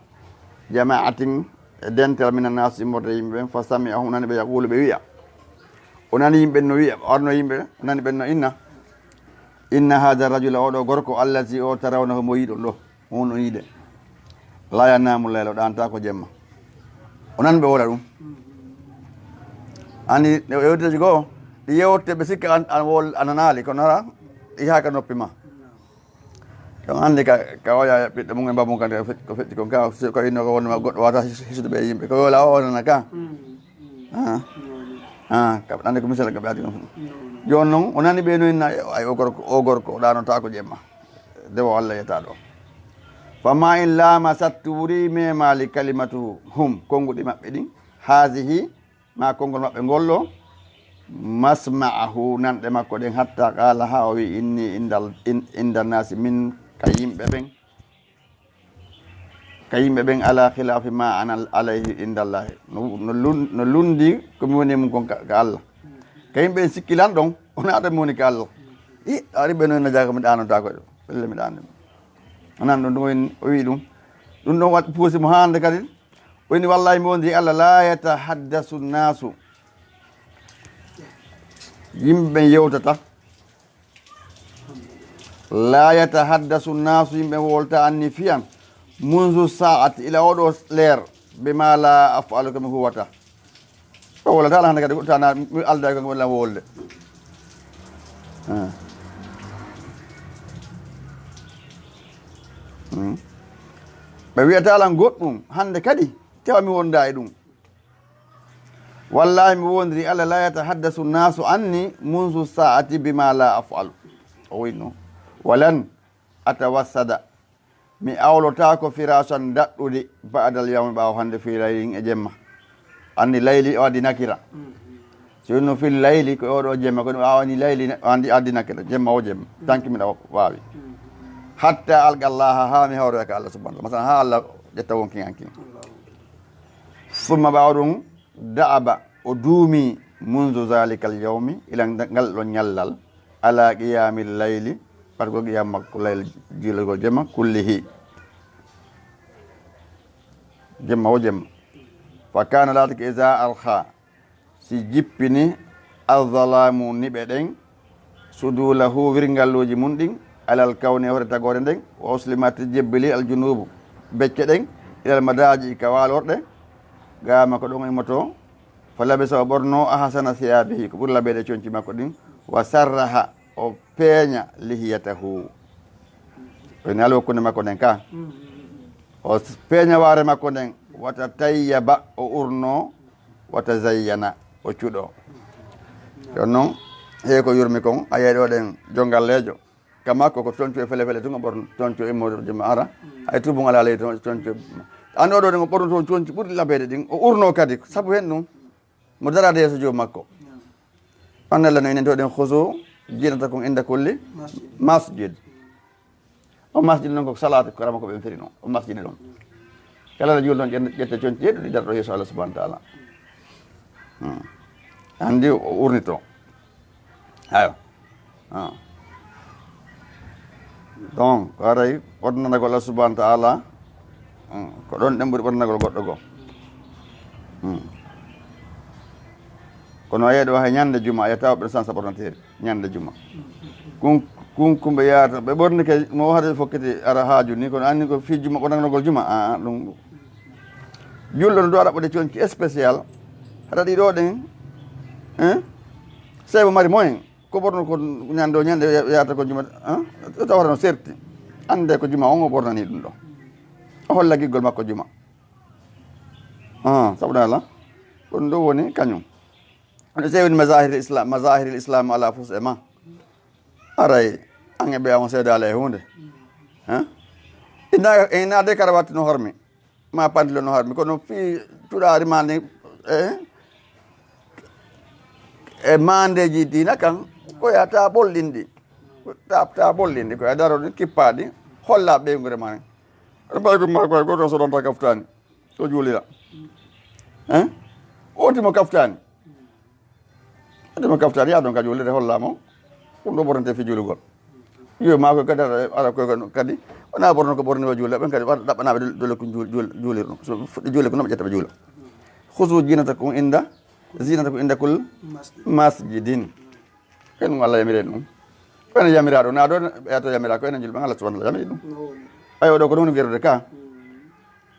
jama'atin, e dental min annaas immorde yimɓe ɓen, fa sami'ahum, nani ɓe yaqulu ɓe wi'a, o nani yimɓe no wi'a, o arno yimɓe, o nani ɓen no inna, inna hadha rajula, oɗo gorko, allazi o tarawnahu mo yiɗon ɗo, on on yiɗe. La yanamu layla, o ɗaanta ko jemma. O nan ɓe wola ɗum. Ani, ɗe yewteji goo, ɗi yewte ɓe sikka an, an wol, a nanaali, kono hara, ɗi haa ka noppi ma. Ko anndi ka, ka oya ɓiɗɗo mum e bammum kan, ko fe-, ko feƴƴi kon ka, so ko inno ko wonno ma goɗɗo wata his-, hisude ɓe yimɓe. Ko yola o wonana ka. Mm, mm. Ah. No, no. Ah, ka anndi ko misal ka ɓe adi kon. No, no. Jooni noon, o nani ɓe no inna, ay, o gorko, o gorko, o ɗaanotako jemma. Dewo Allah yeta ɗo. Fama in lama sattu wuri memali kalimatu hum, konnguɗi maɓɓe ɗin, haasihi, ma konngol maɓɓe ngol ɗo, masma'ahu, nanɗe makko ɗen, hatta qala, ha o wi, inni indal, in-, inda nasi, min ka yimɓe ɓen, ka yimɓe ɓen, ala khilafi ma ana alayhi indallahi. No, no lun-, no lundi ko mi woni e mum kon ka, ka Allah. Ka yimɓe ɓen sikki lan ɗon, o naata mi woni ka Allah. I, ari ɓe noon no jaaga mi ɗaanotako ɗo. Pelle mi ɗaande. Onan ɗum, ɗum o wi ɗum. Ɗum ɗon waɗi puusi mo hande kadi. O inni, "Wallahi, mi wondi Allah, la yatahaddasu nnasu." Yimɓe ɓen yewtata. La yatahaddasu nnasu, yimɓe wolta anni fiyan. Munzu sa'ati, ila oɗo leer. Bima la af'alu, ko mi huwata. O wolata ala hande kadi, tana mi alda ko wala wolde. Ah. Hmm. Ɓe wiyata lan goɗɗum hande kadi, tawa mi wonda e ɗum. Wallahi, mi wondiri Allah, la yatahaddasu nnasu anni munzu sa'ati bima la af'alu. O winno. Walan atawassada. Mi awlotaako firasan daɗɗude ba'dal yawmi, ɓaawo hande, fi laylin e jemma. Anni layli o addi nakira. So winno fil layli ko oɗo jemma, kono ɓaawo ni layli ne, o andi addi nakira. Jemma o jemma. Tanki miɗa waawi. Hatta alqa Allah, ha mi hawroya ka Allah subhanahu wa ta'ala. Masalan, ha Allah ƴetta wonki anki. Summa ɓaawo ɗum, da'aba, o duumi, munzu zalikal yawmi, ila ngal ɗon ñallal, ala qiyamil layli, par ko qiyam makko layl, juulugol jemma, kullihi. Jemma o jemma. Fa kana, laatake, iza arha, si jippini, azzalamu, niɓe ɗen, sudulahu, wirngalluuji mun ɗin, alal kawni, e hoore tagoore nden, wa uslimat, jebbili, aljunubu, becce ɗen, ilal madaji, ka waalorɗe, gama ko ɗon o immoto, fa labisa, o ɓorno, ahsana thiyabihi, ko ɓuri labeede conci makko ɗin, wa sarraha, o peeña, lihiyatahu, o ina alwakkunde makko nden ka, o peeña waare makko nden, wata tayyaba, o urno, wata zayyana, o cuɗo. Ɗon noon, hey ko yurmi kon, a yeɗo ɗen jongalleejo. Ka makko ko conco e fele fele tun o ɓorno, conco e moɗo jemma ara. Hay tubun ala ley ton, conco. An oɗo ɗen o ɓorno ton conci ɓurɗi labeede ɗin. O urno kadi, sabu hen ɗum, mo darade yeeso joom makko. An Allah no inen to ɗen, "Khuzu zinatakum inda kulli masjid." O masjid noon ko salatu karama ko ɓen firi noon. O masjid ɗon. Kala no juul ɗon ƴen-, ƴette conci jeeɗiɗi darɗo yeeso Allah subhanahu wa ta'ala. Hmm. Andi o urnito. Ayo. Ah. Donc, ko aray ɓornanagol Allah subhanahu wa ta'ala, hmm, ko ɗon ɗen ɓuri ɓornanagol goɗɗo goo. Hmm. Kono a yeɗo hay ñande juma, a yetta ɓe sansa ɓornateeri ñande juma. Kun, kun kumɓe yaata, ɓe ɓorni ke, mo hade fokkiti ara haaju ni, kono anni ko fii juma, ɓornanagol juma, a, a, ɗum. Julɗo no ɗo ara ɓode conci spécial, haɗa ɗi ɗo ɗen, hein? Sey mo mari moyen, ko ɓorno ko ñande o ñande ya-, yaata ko juma, hein? Tawata no serti. Ande ko juma on o ɓornani ɗum ɗo. O holla giggol makko juma. Ah, sabu ɗum Allah. Ɗum ɗo woni kañum. Ene sewi mazahiril Islam, mazahiril Islam ala fus e ma. Aray, an e ɓe on seedaala e huunde. Hein? Ina, ina de karawaati no hormi. Ma pantalon no hormi. Kono fii cuɗaari ma ni, eh? E maandeeji diina kan, ko ya ta ɓolɗinɗi. Ta, ta ɓolɗinɗi, ko ya daro ɗi, kippaaɗi, holla ɓeynguure ma ni. Aɗa mbawi ko ma, ko goto sodanta kaftani. O juulira. Hein? O timo kaftani. O timo kaftani, ya ɗon ka juulirde hollamo. Ɗum ɗo ɓornete fi juulugol. Yo ma ko kadi ara, ara ko kadi. Wona ɓorno ko ɓorni o juula. Ɓen kadi waɗa ɗaɓɓanaɓe dole, dole ko juul-, juul-, juulirno. So fuɗɗi juule ko noɓe ƴetta ɓe juula. Khuzu zinatakum inda, zinatakum inda kulli masjidin. Ko ɗum Allah yamiri ɗum. Ko ene yamira ɗum. Na ɗo ɓe yato yamira ko ene julɓe Allah subhanahu wa ta'ala yamiri ɗum. Ayo ɗo ko ɗum woni werude ka.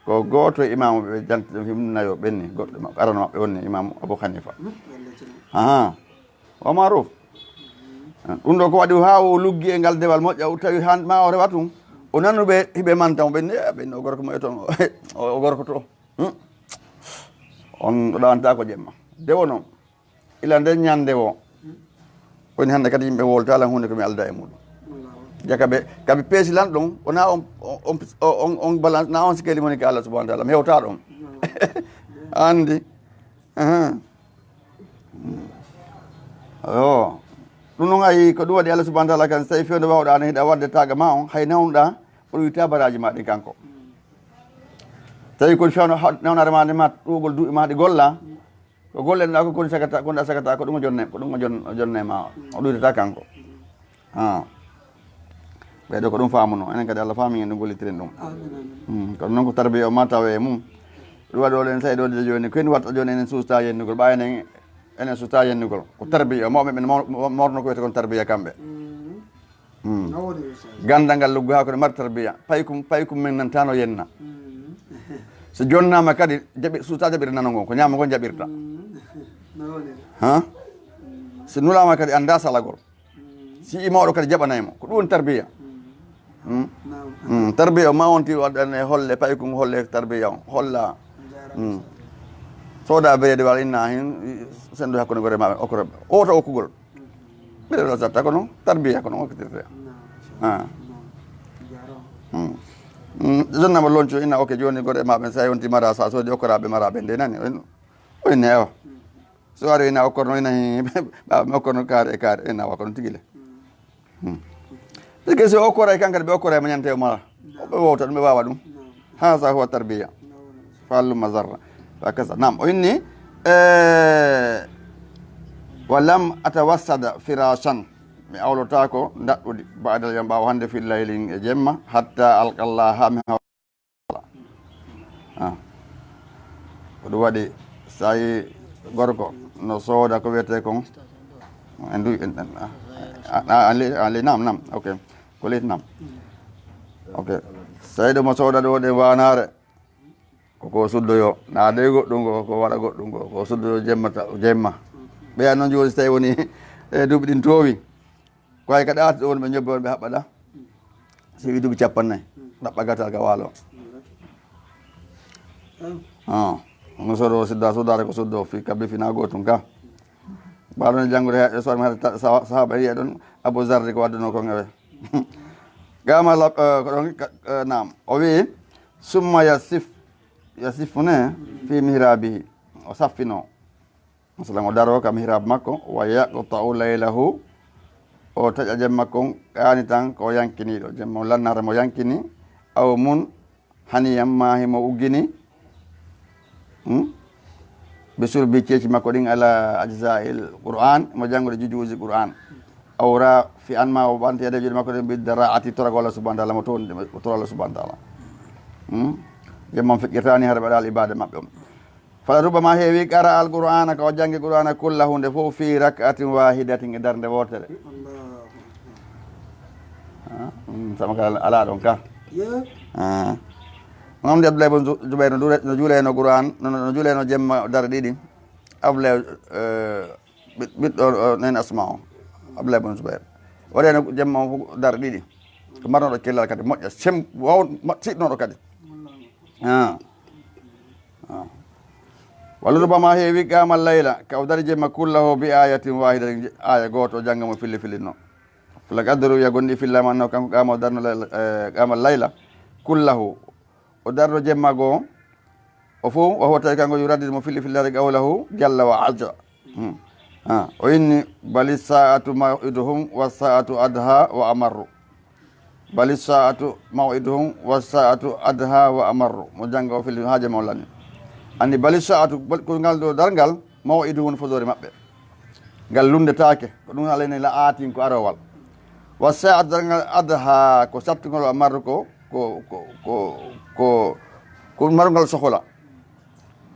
Ko gooto e imaamu ɓe janti ɗum himna yo ɓenni, goɗɗo maɓɓe, arano maɓɓe woni imaamu Abu Hanifa. Aha. Wa maruf. Ɗum ɗo ko waɗi haa o luggi e ngal dewal moƴƴa, o tawi han ma o rewa tun. O nanuɓe hiɓe manta mo, ɓe inni, "Eh, ɓe inni o gorko mo e toon, o, o gorko to. Hmm? On ɗo ɗawantaa ko jemma." Dewo noon, ila nden ñande o, woni hannde kadi yimɓe wolta lan huunde ko mi alda e muɗum. Jaka ɓe, kaɓe peesi lan ɗum, wona on, on, on, on, on balance, na on sikeli moni ka Allah subhanahu wa ta'ala, mi hewta ɗum. Andi. Ahan. Yo. Ɗum noon ayi ko ɗum waɗi Allah subhanahu wa ta'ala kan, so tawi fewndo wawɗa ne hiɗa wadde taga ma on, hay nawnuɗa, o ɗum witta baraji ma ɗin kanko. Tawi kon fewno ha-, nawnare ma nde ma ɗugol duuɓi ma ɗi golla, ko golle ɗa ko kon sagata, kon ɗa sagata, ko ɗum o jonne, ko ɗum o jon-, o jonne ma, o ɗum wittata kanko. Ha. Ɓeɗo ko ɗum famuno, enen kadi Allah fami en ɗum gollitiren ɗum. Amin, amin. Hmm, kono noon ko tarbiya o ma tawe e mum. Ɗum waɗi o len sayi ɗo de joni, ko en watta joni enen susta yennugol, ɓa enen, enen susta yennugol. Ko tarbiya, mawɓe men mawr-, mawrno ko wiyete kon tarbiya kamɓe. Hmm. Hmm. No woni, Oustaz? Gandal ngal luggu ha kono mar tarbiya. Paykum, paykum men nantano yenna. Hmm. So jonnama kadi, jaɓi, susta jaɓira nano ngon, ko ñama ngon jaɓirta. Hmm. No woni? Ha? Hmm. So nulama kadi anda salagol. Si i mawɗo kadi jaɓanay mo. Ko ɗum woni tarbiya. Hmm? Hmm, tarbiya o ma on ti waɗan e holle, pay ko holle tarbiya on. Holla. Hmm. Soda bereede wala inna hin, sendu hakkunde gore maɓe, okkoreɓe. Oto okkugol. Bereede wala satta kono, tarbiya kono okkitirte. Ah. Hmm. Hmm. Jonnama lonco inna okke joni gore maɓe, sa yonti mara sa sodi okkoraɓe maraɓe nde nani. O inne ewa. So ari ina okkorno ina, ɓaɓe mi okkorno kaari e kaari, ina wa kono tigi le. Hmm. Parce que so okkora e kankadi ɓe okkora e mañante o mala. Ɓe wowta ɗum, ɓe wawa ɗum. Haza huwa tarbiya. Fa lumma zarra. Fa kasa. Nam, o inni, eh, wa lam atawassada firashan. Mi awlotako ndaɗɗudi. Ba'dal yawm, ɓawo hande fil laylin e jemma. Hatta alqallah, ha mi Ah. Ko ɗum waɗi, so tawi gorko no sooda ko wiyetee kon, en du-, en, en, ah, ah, ah, li-, ah, li-, nam, nam, ok. Ko liit nam. Ok. So tawi ɗum o sooda ɗo ɗe waanaare, ko ko suddoyo. Na de goɗɗum ko, ko waɗa goɗɗum ko, ko suddoyo jemma ta-, jemma. Ɓeya noon jooni so tawi woni e duuɓi ɗin toowi. Ko hay ka ɗaati ɗo woni ɓe ñobbe woni ɓe haɓɓa ɗa. Si wi duuɓi cappannayi, ɗaɓɓa gatal ka waalo. Ah, no sodo sidda sodare ko soddo fi kabe fina gotum ka. Baɗo ne janngude he, e soir mi hade ta-, sa-, sahaba yiya ɗon Abu Zarri ko wadduno ko ngawe. Gama la, eh, ko ɗon ka, eh, naam. O wi, "Summa yasif, yasifune fi mihrabihi." O saffino. Masalan, o daroo ka mihrab makko, wa yaqta'u laylahu, o taƴa jemma kon, qaanitan ko yankiniiɗo. Jemma on lannaare mo yankini, aw mun haniyan ma himo uggini, hmm? Bi surbi ceeci makko ɗin ala ajza'il Qur'an, mo janngude jujuuji Qur'an. Aw ra fi an ma o ɓanti e juuɗe makko ɗin bi dara'ati toragol Allah subhanahu wa ta'ala, mo toon, mo toro Allah subhanahu wa ta'ala. Hmm? Jemma on feƴƴirtaani hara ɓe ɗal ibaade maɓɓe on. Fala rubama heewi qara al qur'ana, ka o janngi qur'ana kullahu nde fof fi rak'atin wahidatin e darnde wootere. Allahu akbar. Ah, mm, sama ka ala ɗon ka. Yo. Ah. Mamdi Abdoulaye Bon Zu-, Zubair no juule-, no juuleyno qur'an, no, no, no juuleyno jemma dare ɗiɗi. Abdoulaye, eh, ɓiɗ-, ɓiɗɗo, eh, nen Asma o. Abdoulaye Bon Zubair. Waɗeno jemma o fof dare ɗiɗi. Ko marnoɗo kellal kadi moƴƴa. Sem-, waw-, ma-, tiɗnoɗo kadi. Ah. Ah. Wa rubama heewi qama layla, ka o dari jemma kullahu bi ayatin wahidatin, aya gooto o jannga mo filli fillinno. Laqad ruwiya gonɗi fillama annahu kanko qama o darno layla, eh, qama layla kullahu. O darno jemma goo, o fof, wa huwa tawi kanko yuraddidu mo filli fillare qawlahu jalla wa azza. Hmm. Ah, o inni, "Bali sa'atu maw'iduhum wa sa'atu adha wa amarru." "Bali sa'atu maw'iduhum wa sa'atu adha wa amarru." Mo jannga o fili haaje mo lanni. Anni bali sa'atu, bal-, ko ngal ɗo darngal, maw'iduhum woni fodoore maɓɓe. Ngal lunndetaake, ko ɗum alay ne la aatin ko arowal. Wa sa'atu darngal adha ko sattungol wa amarru ko, ko, ko, ko, ko, ko marungal sohola.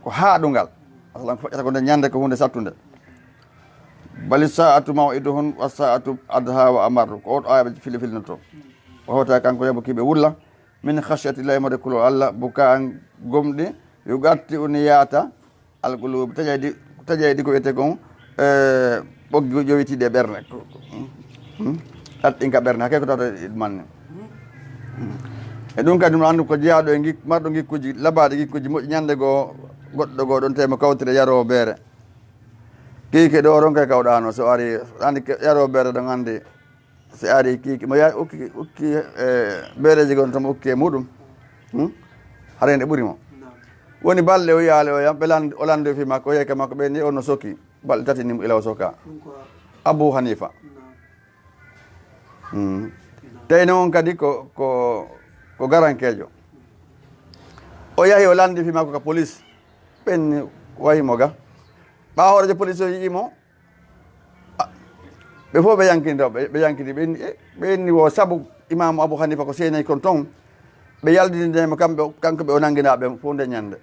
Ko haaɗungal. Masalan, ko feƴƴata ko nde ñande ko huunde sattunde. Bali sa'atu maw'iduhum wa sa'atu adha wa amarru. Ko oɗo aya ɓe fili filinoto. O hewta kanko yabuki ɓe wulla. Min khashyati llahi, mode kulol Allah, bukaan gomɗi, yugatti uniyata, al qulub, taƴayɗi, taƴayɗi ko wiyete kon, eh, ɓoggi jowitiiɗi e ɓernde. Hmm? Ɗaɗɗinka ɓernde, hakkee ko tawata e manne. E ɗum kadi, mo anndu ko jeyaaɗo e ngik-, marɗo ngikkuuji labaaɗi, ngikkuuji moƴƴi, ñannde goo, goɗɗo goo ɗon tawi mo kawtire yaroowo beere. Kiiki ɗo, ronka e kawɗaano, so ari, anndi ke-, yaroowo beere ɗon anndi, so ari kiiki, mo ya-, ukki, ukki, e, beereeji gon to mo ukki e muɗum. Hmm? Haray nde ɓuri mo. Woni balɗe o yaali o yam, ɓe land-, o lanndi fii makko, o yehi ka makko, ɓe ni on no soki. Balɗe tati ni ila o soka. Abu Hanifa. Mm. Tawi noon on kadi ko, ko, ko garankeejo. O yahi o lanndi fii makko ka police. Ɓen wahi mo ga. Ɓaawo hooreejo police o yi'i mo. Ah, ɓe fof ɓe yankini ɗo, ɓe, ɓe yankini, ɓe inni, eh, ɓe inni wo sabu Imaamu Abu Hanifa ko seenay kon ton. Ɓe yaldini mo kamɓe, kanko ɓe o nanngina ɓe fof nde ñannde.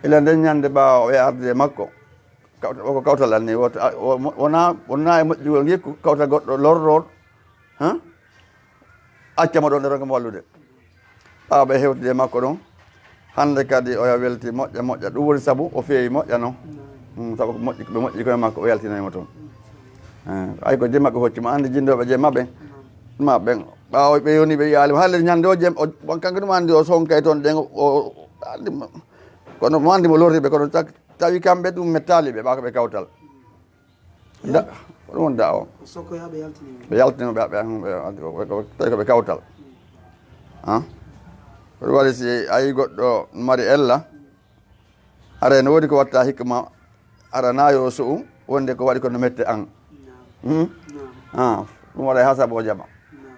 Ila nde ñannde ɓaawo ɓe arde e makko. Kawtal, o ko kawtal anni, wota, a, o, mo, wona, wona e moƴƴugol ngikku, kawtal goɗɗo lorroɗo, han? Acca mo ɗon, ɗo ronka mo wallude. Ɓaawo ɓe hewtidi e makko ɗon, hannde kadi oya welti moƴƴa, moƴƴa. Ɗum woni sabu o feewi moƴƴa non. Hmm, sabu ko moƴƴi, ko ɓe moƴƴi koye makko, o yaltinoy mo toon. Eh, ay ko jemma ɓe hocci mo, anndi jinndooɓe jemma ɓen. Ma ɓen, ɓaawo ɓe yoni ɓe yaali mo, hannde ñannde o jem, o, kanko ɗum anndi o sonkay toon ɗen, o, o, anndi mo. Kono mo anndi mo lorri ɓe, kono tak-, tawi kamɓe ɗum mettaali ɓe, ɓa ko ɓe kawtal. Da, ko ɗum woni da o. Ɓe yaltini ɓe, ɓe, ɓe, ɓe, ɓe, tawi ko ɓe kawtal. Han? Ko ɗum waɗi si a yii goɗɗo mari ella, ara ene woodi ko watta hikma, ara na yo su'u, wonde ko waɗi ko no mette an. Hmm? Ah, ɗum waɗa e hasabo jama.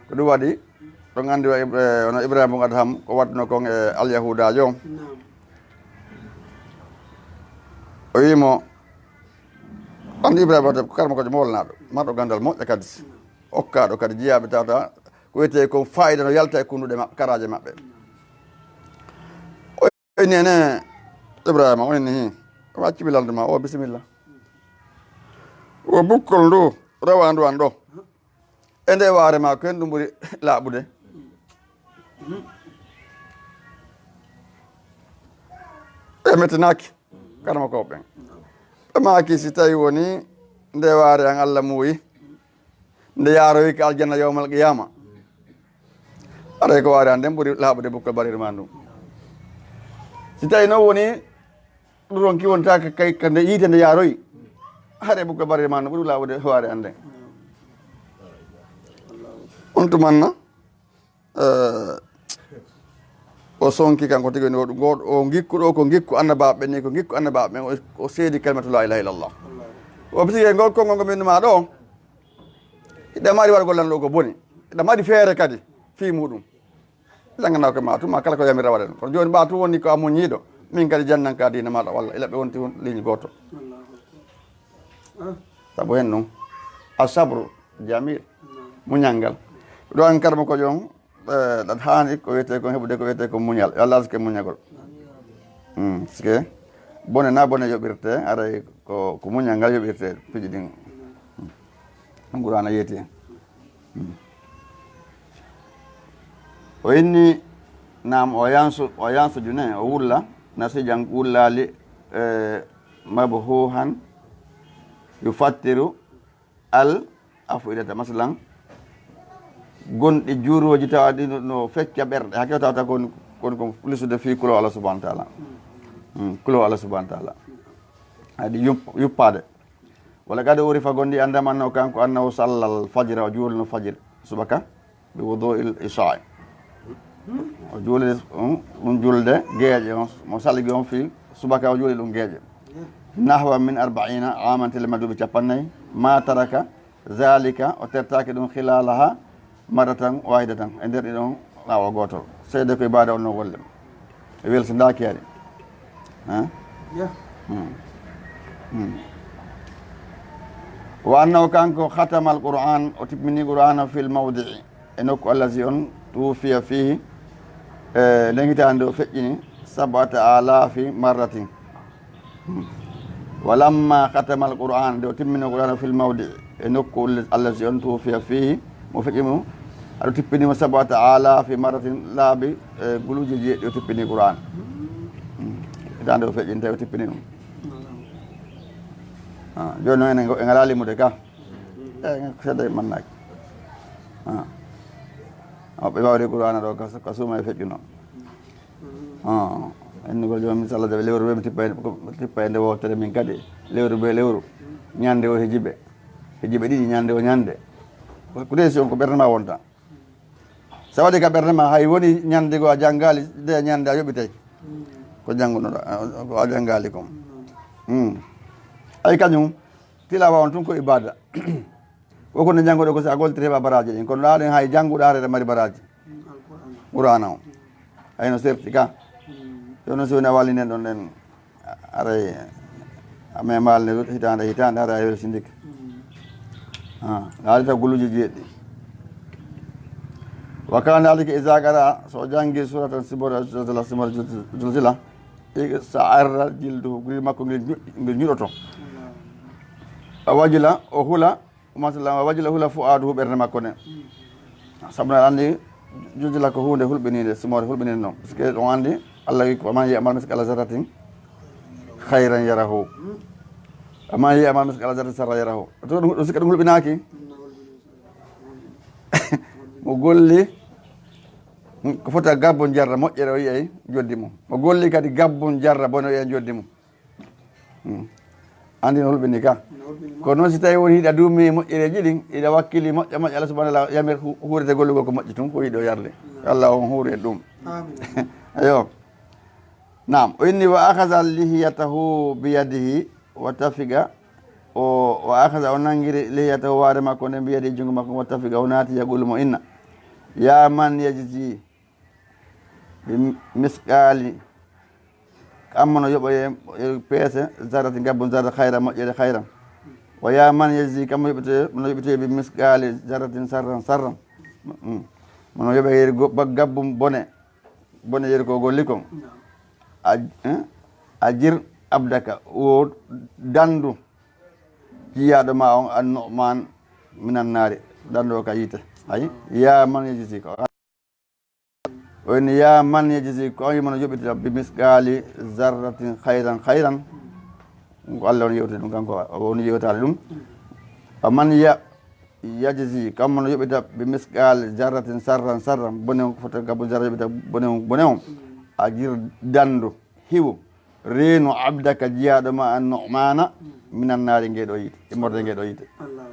Ko ɗum waɗi, ɗon anndi wa Ibra-, ono Ibrahima bun Adham, ko waɗno kon e Alyahudaajo on. O wi'i mo, anndi Ibrahima Adham ko karma ko molnaaɗo, marɗo ganndal moƴƴa kadi. Okkaaɗo kadi jiyaaɓe tawata, ko wiyetee kon faayida no yalta e kunduɗe maɓɓe, karaaje maɓɓe. O inni ene, Ibrahima, o inni, hi, o acci mi landu ma, o bisimilla. O bukkol ndu, rawandu an ɗo. E nde waare ma, ko hen ɗum ɓuri laaɓude. Ɓe mettinaaki, karma ko ɓen. Ɓe maaki si tawi woni nde waare an Allah muuyi, nde yaaroyi ka aljanna yawmal qiyama. Aray ko waare an nden ɓuri laaɓude bukkol barir ma ndun. Si tawi noon woni ɗum ronki wonta ka, kay, ka nde yiite nde yaaroyi. Haray bukkol barir ma ndun ɓuri laaɓude waare an nden. On tumanna, eh, o sonki kanko tigi woni o, o, o ngikku ɗo ko ngikku annabaaɓe ɓen ni, ko ngikku annabaaɓe ɓen, o, o seedi kalimatu la ilaha illallah. O bisike ngol konngol ngol min ma ɗo, hiɗa mari waɗugol lan ɗo ko boni. Hiɗa mari feere kadi fii muɗum. Jannganaa ko ma tuma kala ko yamira waɗen. Kono jooni ɓa tun woni ko a muññiiɗo, min kadi jannan ka diina maɗa walla ila ɓe wonti ligne gooto. Sabu hen ɗum, asabru jamil, muñal ngal. Ɗo an karma ko jon, eh, ɗaɗa haani ko wiyetee kon heɓude ko wiyetee kon muñal. Yo Allah arsuke muñagol. Mm, parce que bone na bone yoɓirte, aray ko, ko muñal ngal yoɓirte piiji ɗin. Mm. Qur'aana yeeti hen. Mm. O inni, naam, o yansu, o yansu june, o wulla, nasijan wullaali, eh, mabhuhan, yufattiru al afidata, masalan, gonɗi juurooji tawa ɗi no, no fecca ɓerɗe, hakke tawata kon, kon, kon lisude fii kulo Allah subhanahu wa ta'ala. Mm, kulo Allah subhanahu wa ta'ala. Adi yup-, yuppaade. Wala qad urifa, gonɗi anndama, annahu, kanko, annahu sallal fajra, o juulno fajr, subaka, bi wudu'il isha'i. O juuli, um, ɗum julde geeƴe on, mo saligi on fii subaka, o juuli ɗum geeƴe. Nahwa min arba'ina aman, telemma duuɓi cappannayi, ma taraka zalika, o tertaaki ɗum, khilalaha marratan wahidatan, e nder ɗiɗon awa gootol. Seede ko ibaada on no golle. E welsindaaki ari. Ha? Hmm. Hmm. Wa annahu, kanko, khatamal Qur'an, o tippini Qur'ana fil mawdi'i, e nokku allazi on tuwfiya fihi, e nden hitaande o feƴƴini, sab'ata alafi marratin. Hmm. Wa lamma khatamal Qur'an, nde o timmino Qur'ana fil mawdi'i, e nokku allazi on tuwfiya fihi, mo feƴƴi mo, aɗo tippini mo sab'ata alafi marratin, laabi, e guluuje jeeɗiɗi o tippini Qur'an. Hmm. Hitaande o feƴƴini tawi o tippini ɗum. Ah, jooni noon enen ngo-, en alaa limude ka. Eh, ko seeɗa e mannaaki. Ah. Awa ɓe waawde Qur'aana ɗo ka, ka suuma e feƴƴuno. Ah. Ennugol joom misalla de lewru be mi tippa e, tippa e nde wootere min kadi. Lewru be lewru. Ñande o hejiɓe. Hejiɓe ɗiɗi ñande o ñande. Ko, ko décision ko ɓernde ma wonta. Sa waɗi ka ɓernde ma, hay woni ñande goo a janngaali, nde ñande a yoɓitay. Mm. Ko janngunoɗa, a, ko a janngaali kon. Mm. Mm. Ay kañum, tilawa on tun ko ibada. Woko nde jannguɗo ko si a goltiri heɓa baraji ɗin. Kono ɗa ɗen hay jannguɗa haɗa mari baraji. Mm, Alqur'ana. Qur'ana o. Mm. Hayno serti ka. Mm. Yo no si woni a walli nden ɗon ɗen. Aray, a memaali nde hitaande, hitaande, haray a welsindike. Mm. Ah, haali taw guluuji jeeɗiɗi. Wa kana dhalika iza qara, so o janngi suratan sibora, sibora, zulzila, sa'arra jilduhu, guri makko ngel ñu-, ngel ñuɗoto. Mm. A wajila, o hula, Umar sallam, wa wajila hula fu'aduhu, ɓernde makko nden. Sabu na anndi, jujula ko huunde hulɓiniinde, simoore hulɓiniinde noon. Parce que on anndi, Allah wi ko, "Wa man ya'mal misqala zarratin khayran yarahu. Wa man ya'mal misqala zarratin sharran yarahu." To ɗum, ɗum sikka ɗum hulɓinaaki. Mo golli, ko fota gabbo jarra moƴƴere o yi'ay joddi mum. Mo golli kadi gabbo jarra bone o yi'ay joddi mum. Hmm. Anndi no hulɓini ka. No hulɓini ma. Kono noon si tawi woni hiɗa duumi e moƴƴereeji ɗin, hiɗa wakkili moƴƴa moƴƴa, Allah subhanahu wa ta'ala yamir hu-, huurete gollugol ko moƴƴi tun, ko yiɗo yarde. Naam. Allah on huuri en ɗum. Amin. Ayo. Naam, o inni wa akhadha lihiyatahu bi yadihi wa tafiqa. O, wa akhadha, o nangiri lihiyatahu, waare makko nden, bi yadihi, junngo makko, wa tafiqa, o naati yaqulu mo inna. Ya man yajzi bi misqali, kamma no yoɓoye, e peese, zarrati, gabbu zarra, khayra, moƴƴere, khayran. Wa ya man yajzi, kamma yoɓete, no yoɓete bi misqali zarratin sharran, sharran. Mm. Mono yoɓe yeru go-, ba-, gabbu bone, bone yeru ko golli kon. A, eh? Ajir abdaka, o dandu jiyaaɗo ma on, an Nu'man minan naari, dandu o ka yiite. Ay, ya man yajzi ko. O inni, "Ya man yajzi, ko on yimo no yoɓita bi misqali zarratin khayran khayran." Ɗum ko Allah on yewti ɗum, kanko o woni yewtaade ɗum. "Wa man ya-, yajzi, kammo no yoɓita bi misqali zarratin sharran sharran, bone on ko fota gabbo zarra yoɓita bone on, bone on. Ajir dandu, hiwu. Reenu abdaka jiyaaɗo ma an Nu'mana minan naari nge ɗo yiite, immorde nge ɗo yiite. Allahu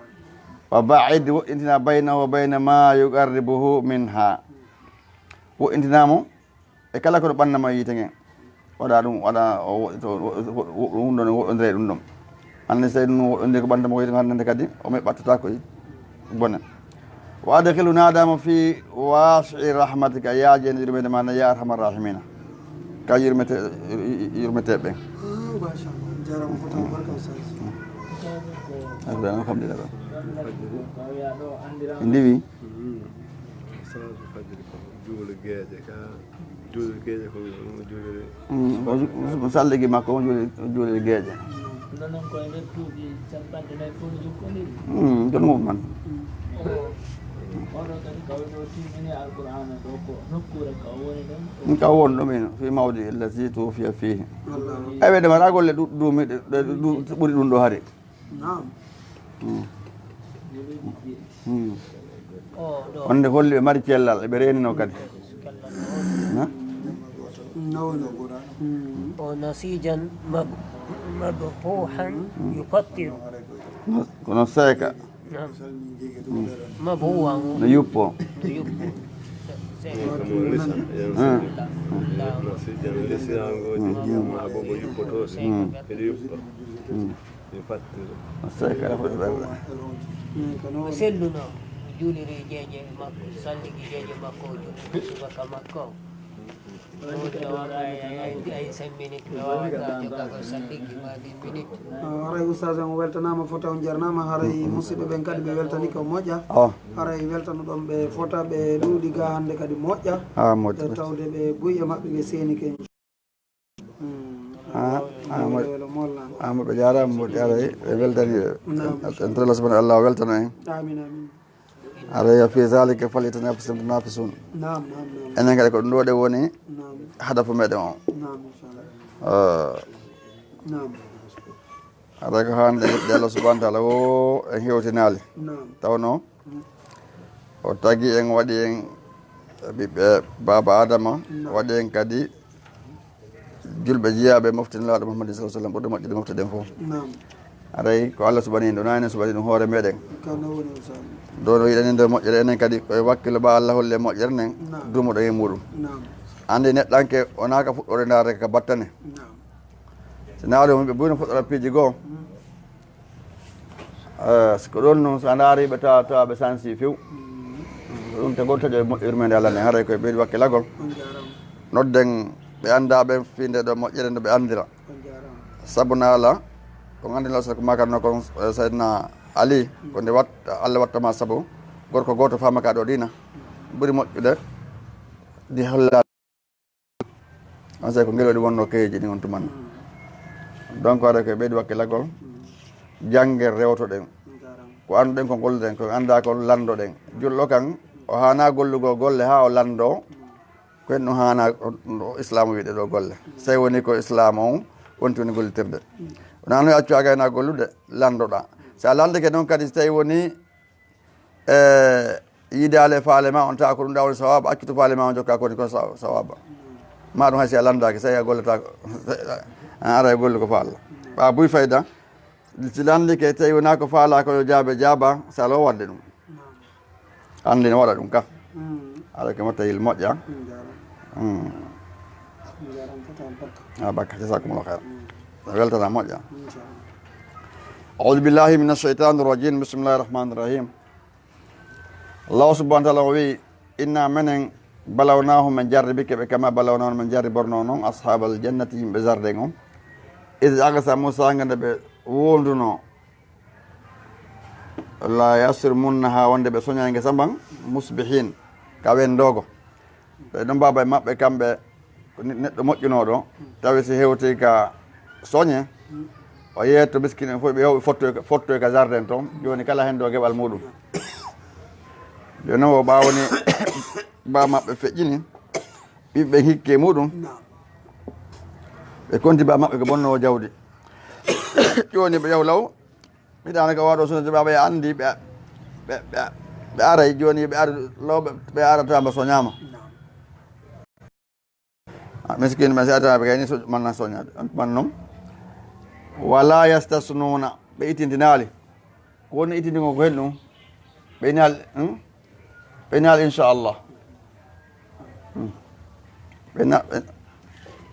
akbar. Wa ba'id, woɗɗintina baynahu wa bayna ma yuqarribuhu minha. Woɗɗintina mo e kala ko no ɓanna ma yiite ngen. Waɗa ɗum, waɗa o woɗɗito, wo-, wo-, wo-, ɗum ɗon, woɗɗondire ɗum ɗon. Anndi so tawi ɗum woɗɗondire ko ɓanna mo yiite ngen, hannde kadi o meɓɓattata koye bone. Wa adkhilhu, naada mo fi wasi'i rahmatika, yaajeende yurmeende ma, ya arhamar rahimina. Ka yurmete-, yurmeteeɓe ɓen. Ah, machallah. Jarama fota barka, Oustaz. Alhamdulillah. Ndiwi. Juule geeƴe ka, juule geeƴe ko ɗum juuliri. Mm, ko ju-, ko salligi makko, o juuli, o juuli geeƴe. Ɗum ɗon noon ko e nder duuɓi capanɗe nayi fof no jokkondirii. Mm, ko ɗum man. Oɗo kadi ko o timmini Alqur'aana ɗo, ko nokkuure ka o woni ɗon. Ka o woni ɗum en, fi mawdi allazi tuwuffiya fihi. Wallaahi. Eɓe ɗemata golle ɗu-, duumiiɗe, ɗe ɗu-, ɓuri ɗum ɗo hari. Naam. Mm. Mm. Wonde holli ɓe mari cellal, ɓe reenino kadi. Na? Nawno. Mm. O nasijan mab-, mabhuhan yufattiru. No, kono seeka. Naam. Mabhuhan. No yuppo. No yuppo. Se-, seeka. Mm. Nasijan lisirango, mm, mabhuhan yuppoto. Mm. Seeka. Miɗo yuppa. Mm. Mi fattira. Sey kala ko ɓe ɓerɗe. O selluno, o juuliri jeeje makko, salligi jeeje makko, o juuliri subaka makko. O tawa ay, ay, ay, ay cinq minutes, ɓe waawata jogga ko salligi ma dix minutes. Ah, haray Oustaz, on weltanaama fota, on jarnaama. Haray musidɓe ɓen kadi ɓe weltani ko moƴƴa. Oh. Haray weltanuɗon ɓe fota, ɓe ɗuuɗi ga hannde kadi moƴƴa. Ah, moƴƴa. E tawde ɓe buy e maɓɓe ɓe seenike. Mm. Ah, ah, mo-, ah, moƴƴa, jaaraama, moƴƴa, aray, ɓe weltani ɓe. Naam. En toro Allah subhanahu wa ta'ala weltano en. Amin, amin. Aray, fi zalika falyatanafasil mutanafisun. Naam, naam, naam. Enen kadi ko ɗum ɗo ɗe woni, naam, hadafu meɗen o. Naam, inchallah. Eh. Naam. Aray ko hannde yetti Allah subhanahu wa ta'ala o en hewtinaali. Naam. Tawno, mm, O tagi en, waɗi en ɓiɓɓe baaba Adama, Naam. waɗi en kadi julɓe jiyaaɓe moftinlaaɗo Muhammadin sallallahu alaihi wasallam, ɓurɓe moƴƴude mofte ɗen fof. Naam. Haray ko Allah suɓani en ɗum, wonaa enen suɓani ɗum hoore meɗen. Ko Allah woni o saabi. Ɗo no yiɗani nde moƴƴere, enen kadi koye wakkilo ɓa Allah holli e moƴƴere nden, Naam. dumoɗen e muɗum. Naam. Anndi neɗɗanke wonaa ka fuɗɗoore ndaarde ka battane. Naam. So ndaari mo ɓe buy no fuɗɗora piiji goo. Mm. Eh, si ko ɗon noon, so a ndaari ɓe tawa, tawa ɓe sansi few. Mm. Ko ɗum te gol taƴo e moƴƴirmede Allah nden, haray koye ɓeydi wakkilagol. On jaaraama. Nodden ɓe anndaa ɓe fii nde ɗo moƴƴere nde ɓe anndira. On jaaraama. Sabu naala, on anndi law ko makanno kon, eh, Seydina Ali, Mm. ko nde wat-, Allah wattama sabu gorko gooto faama ka ɗo diina. Mm. Ɓuri moƴƴude ndi holla on sey ko ngel waɗi wonno keyeji ɗin on tuman. Donc, haray koye ɓeydi wakkilagol, janngel rewtoɗen. Ko annduɗen ko golluɗen, ko anndaa ko lanndoɗen. Julɗo kan, o haana gollugol golle haa o lanndoo. Ko en ɗum haana o, o Islaamu wiide ɗo golle. Sey woni ko Islaamu on wonti woni gollitirde. Wonaa noon accu a gayna gollude, lanndoɗaa. So a lanndike noon kadi, so tawi woni e yiidaale faale ma on, tawa ko ɗum ɗa woni sawaaba, accutu faale ma on, jokka ko woni kon sa-, sawaaba. Ma ɗum hay si a lanndaaki, so a gollata ko, an ara e gollugo ko faala. Ɓa buy fayda, si lanndike, tawi wonaa ko faala ko yo jaabe jaaba, salo waɗde ɗum. Anndi no waɗa ɗum ka. Mm. Ala ke motta yil moƴƴa. Mm, jaaraama. Mm. Mm, jaaraama, fota barka. Ah, barka, jazakumullahu khairan. Mm. Weltana moƴƴa. Inchallah. أعوذ بالله من الشيطان الرجيم. بسم الله الرحمن الرحيم. Allahu subhanahu wa taala o wi'i, "Inna menen balawnahum, men jarribike ɓe, kama balawnahum, men jarriborno noon ashabal jannati, yimɓe jardin on. Iz aqsamu, saanga nde ɓe wonduno, la yasrimunnaha, wonde ɓe soñay ngesa mban, musbihin, ka wendoogo." Ɓe ɗon baaba e maɓɓe kamɓe, ko ni-, neɗɗo moƴƴunooɗo, tawi si hewti ka soñe, o yeeto miskin en fof, ɓe yaw ɓe fottoy ka, fottoy ka jardin toon. Jooni kala heen ɗo geɓal muɗum. Jooni o ɓaawo ni, ba maɓɓe feƴƴini, ɓiɓɓe hikke muɗum, ɓe konti ba maɓɓe ko bonnoowo jawdi. Jooni ɓe yaw law, mi ɗaana ka waɗo sunna, ɓe ɓe anndi, ɓe, ɓe, ɓe, ɓe aray, jooni ɓe ar-, law ɓe, ɓe arata mba soñaama. Ah, miskin ɓe, si arata ɓe kayni so-, manna soñaade. On man noon, wala yastasnuna, ɓe itintinaali. Ko woni itindingo ko hen ɗum? Ɓe inaali, hmm? Ɓe inaali inchallah. Hmm. Ɓe na-, ɓe,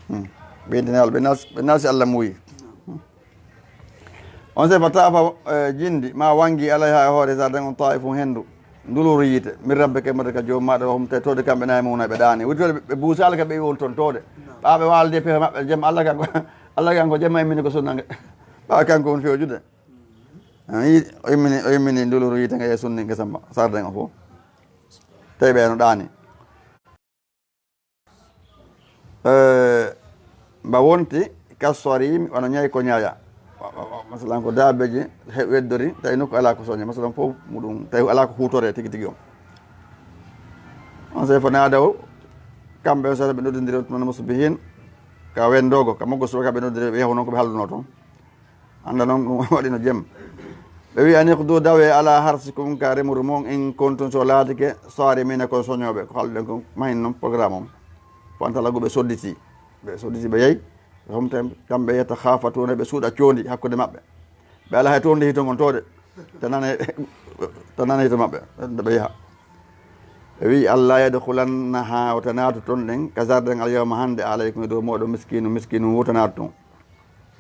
hmm. Ɓe inaali, ɓe nas-, ɓe nasi Allah muuyi. Hmm. On sey fa taafa, eh, jindi, ma wangi alayha e hoore jardin on taifun henndu, nduluru yiite, min rabbika, immorde ka joom maɗa, wa hum, tawi toode kamɓe nayi mawna ɓe ɗaani. Wuttoode ɓe, ɓe buusaali ka ɓe woni toon toode. Ɓaaɓe waalde pehe maɓɓe, jemma Allah kanko, Allah kanko jemma immini ko sunna nge. Ɓaaɓe kanko woni fewjude. Ah, yi-, o immini, o immini nduluru yiite nge e sunni ngesa mba, jardin o fof. Tawi ɓe no ɗaani. Eh, mba wonti kassorimi, wano ñayi ko ñaaya. Wa-, wa-, wa-, masalan, ko daabeeji he weddori, tawi nokku alaa ko soñe. Masalan, fof muɗum, tawi alaa ko huutore tigi tigi on. On sey fo naadaw, kamɓe on sata ɓe noddindiri on tuma musbihin, ka wendoogo, ka moggo subaka ɓe noddindiri, ɓe yahu noon ko ɓe halduno toon. Annda noon ɗum waɗino jemma. Ɓe wi'i, "An iqdu, dawe, ala harsikum, ka remuru mon, in kuntum, so laatike, sarimina, ko soñooɓe." Ko haalɗen ko mahin noon programme on. Fantalagu ɓe sodditi. Ɓe sodditi, ɓe yehi. Homten, kamɓe yatakhafatuuna, ɓe suuɗa coondi hakkunde maɓɓe. Ɓe ala hay toon nde hito ngon toode. Tanane, tanane hito maɓɓe, nde ɓe yaha. Ɓe wi'i, "Alla yadkhulannaha, wota naatu toon ɗen, ka jardin al yawma hannde, alaykum, e dow mooɗon, miskinu, miskinu, wota naatu toon."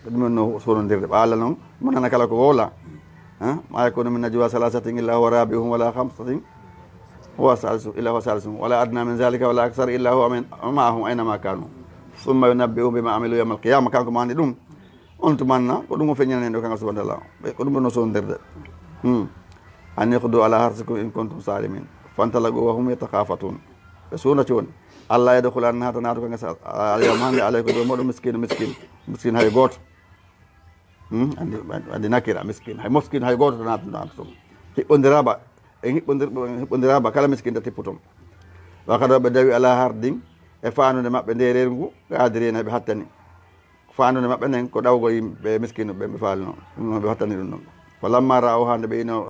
Ko ɗum woni no sonondirde. Ɓa Allah noon, mo nana kala ko wowla. Ha? "Ma yakunu min najwa salasatin illa huwa rabi'uhum wala khamsatin huwa salisu, illa huwa salisu, wala adna min zalika wala aksar illa huwa min, ma'ahum aynama kanu. Thumma yunabbi'uhum bima amilu yawmal qiyama." Kanko mani ɗum. On tumanna, ko ɗum o feññinani en ɗo, kanko subhanahu wa ta'ala. Ɓe, ko ɗum woni no sonondirde. Hmm. "An iqdu ala harsikum in kuntum sarimin." Fantalagu wa hum yatakhafatun. Ɓe suuna cooni. "Alla yadkhulannaha, ta naatu ka ngesa al yawma hannde, alaykum, dow mooɗon, miskinu, miskin." Miskin hay gooto. Hmm? Andi, andi nakira, miskin. Hay miskin hay gooto ta naatu, naatu toon. Hiɓɓondiraaba, en hiɓɓondir-, en hiɓɓondiraaba kala miskin ta tippu toon. Wa kadi ɓe dawi ala hardin e faandude maɓɓe nde reeru ngu, qadirina, ɓe hattani. Faandude maɓɓe nden ko ɗawgol yimɓe miskinuɓe ɓe faali noon. Ɗum noon ɓe hottani ɗum ɗum. Falamma ra'awha, nde ɓe ino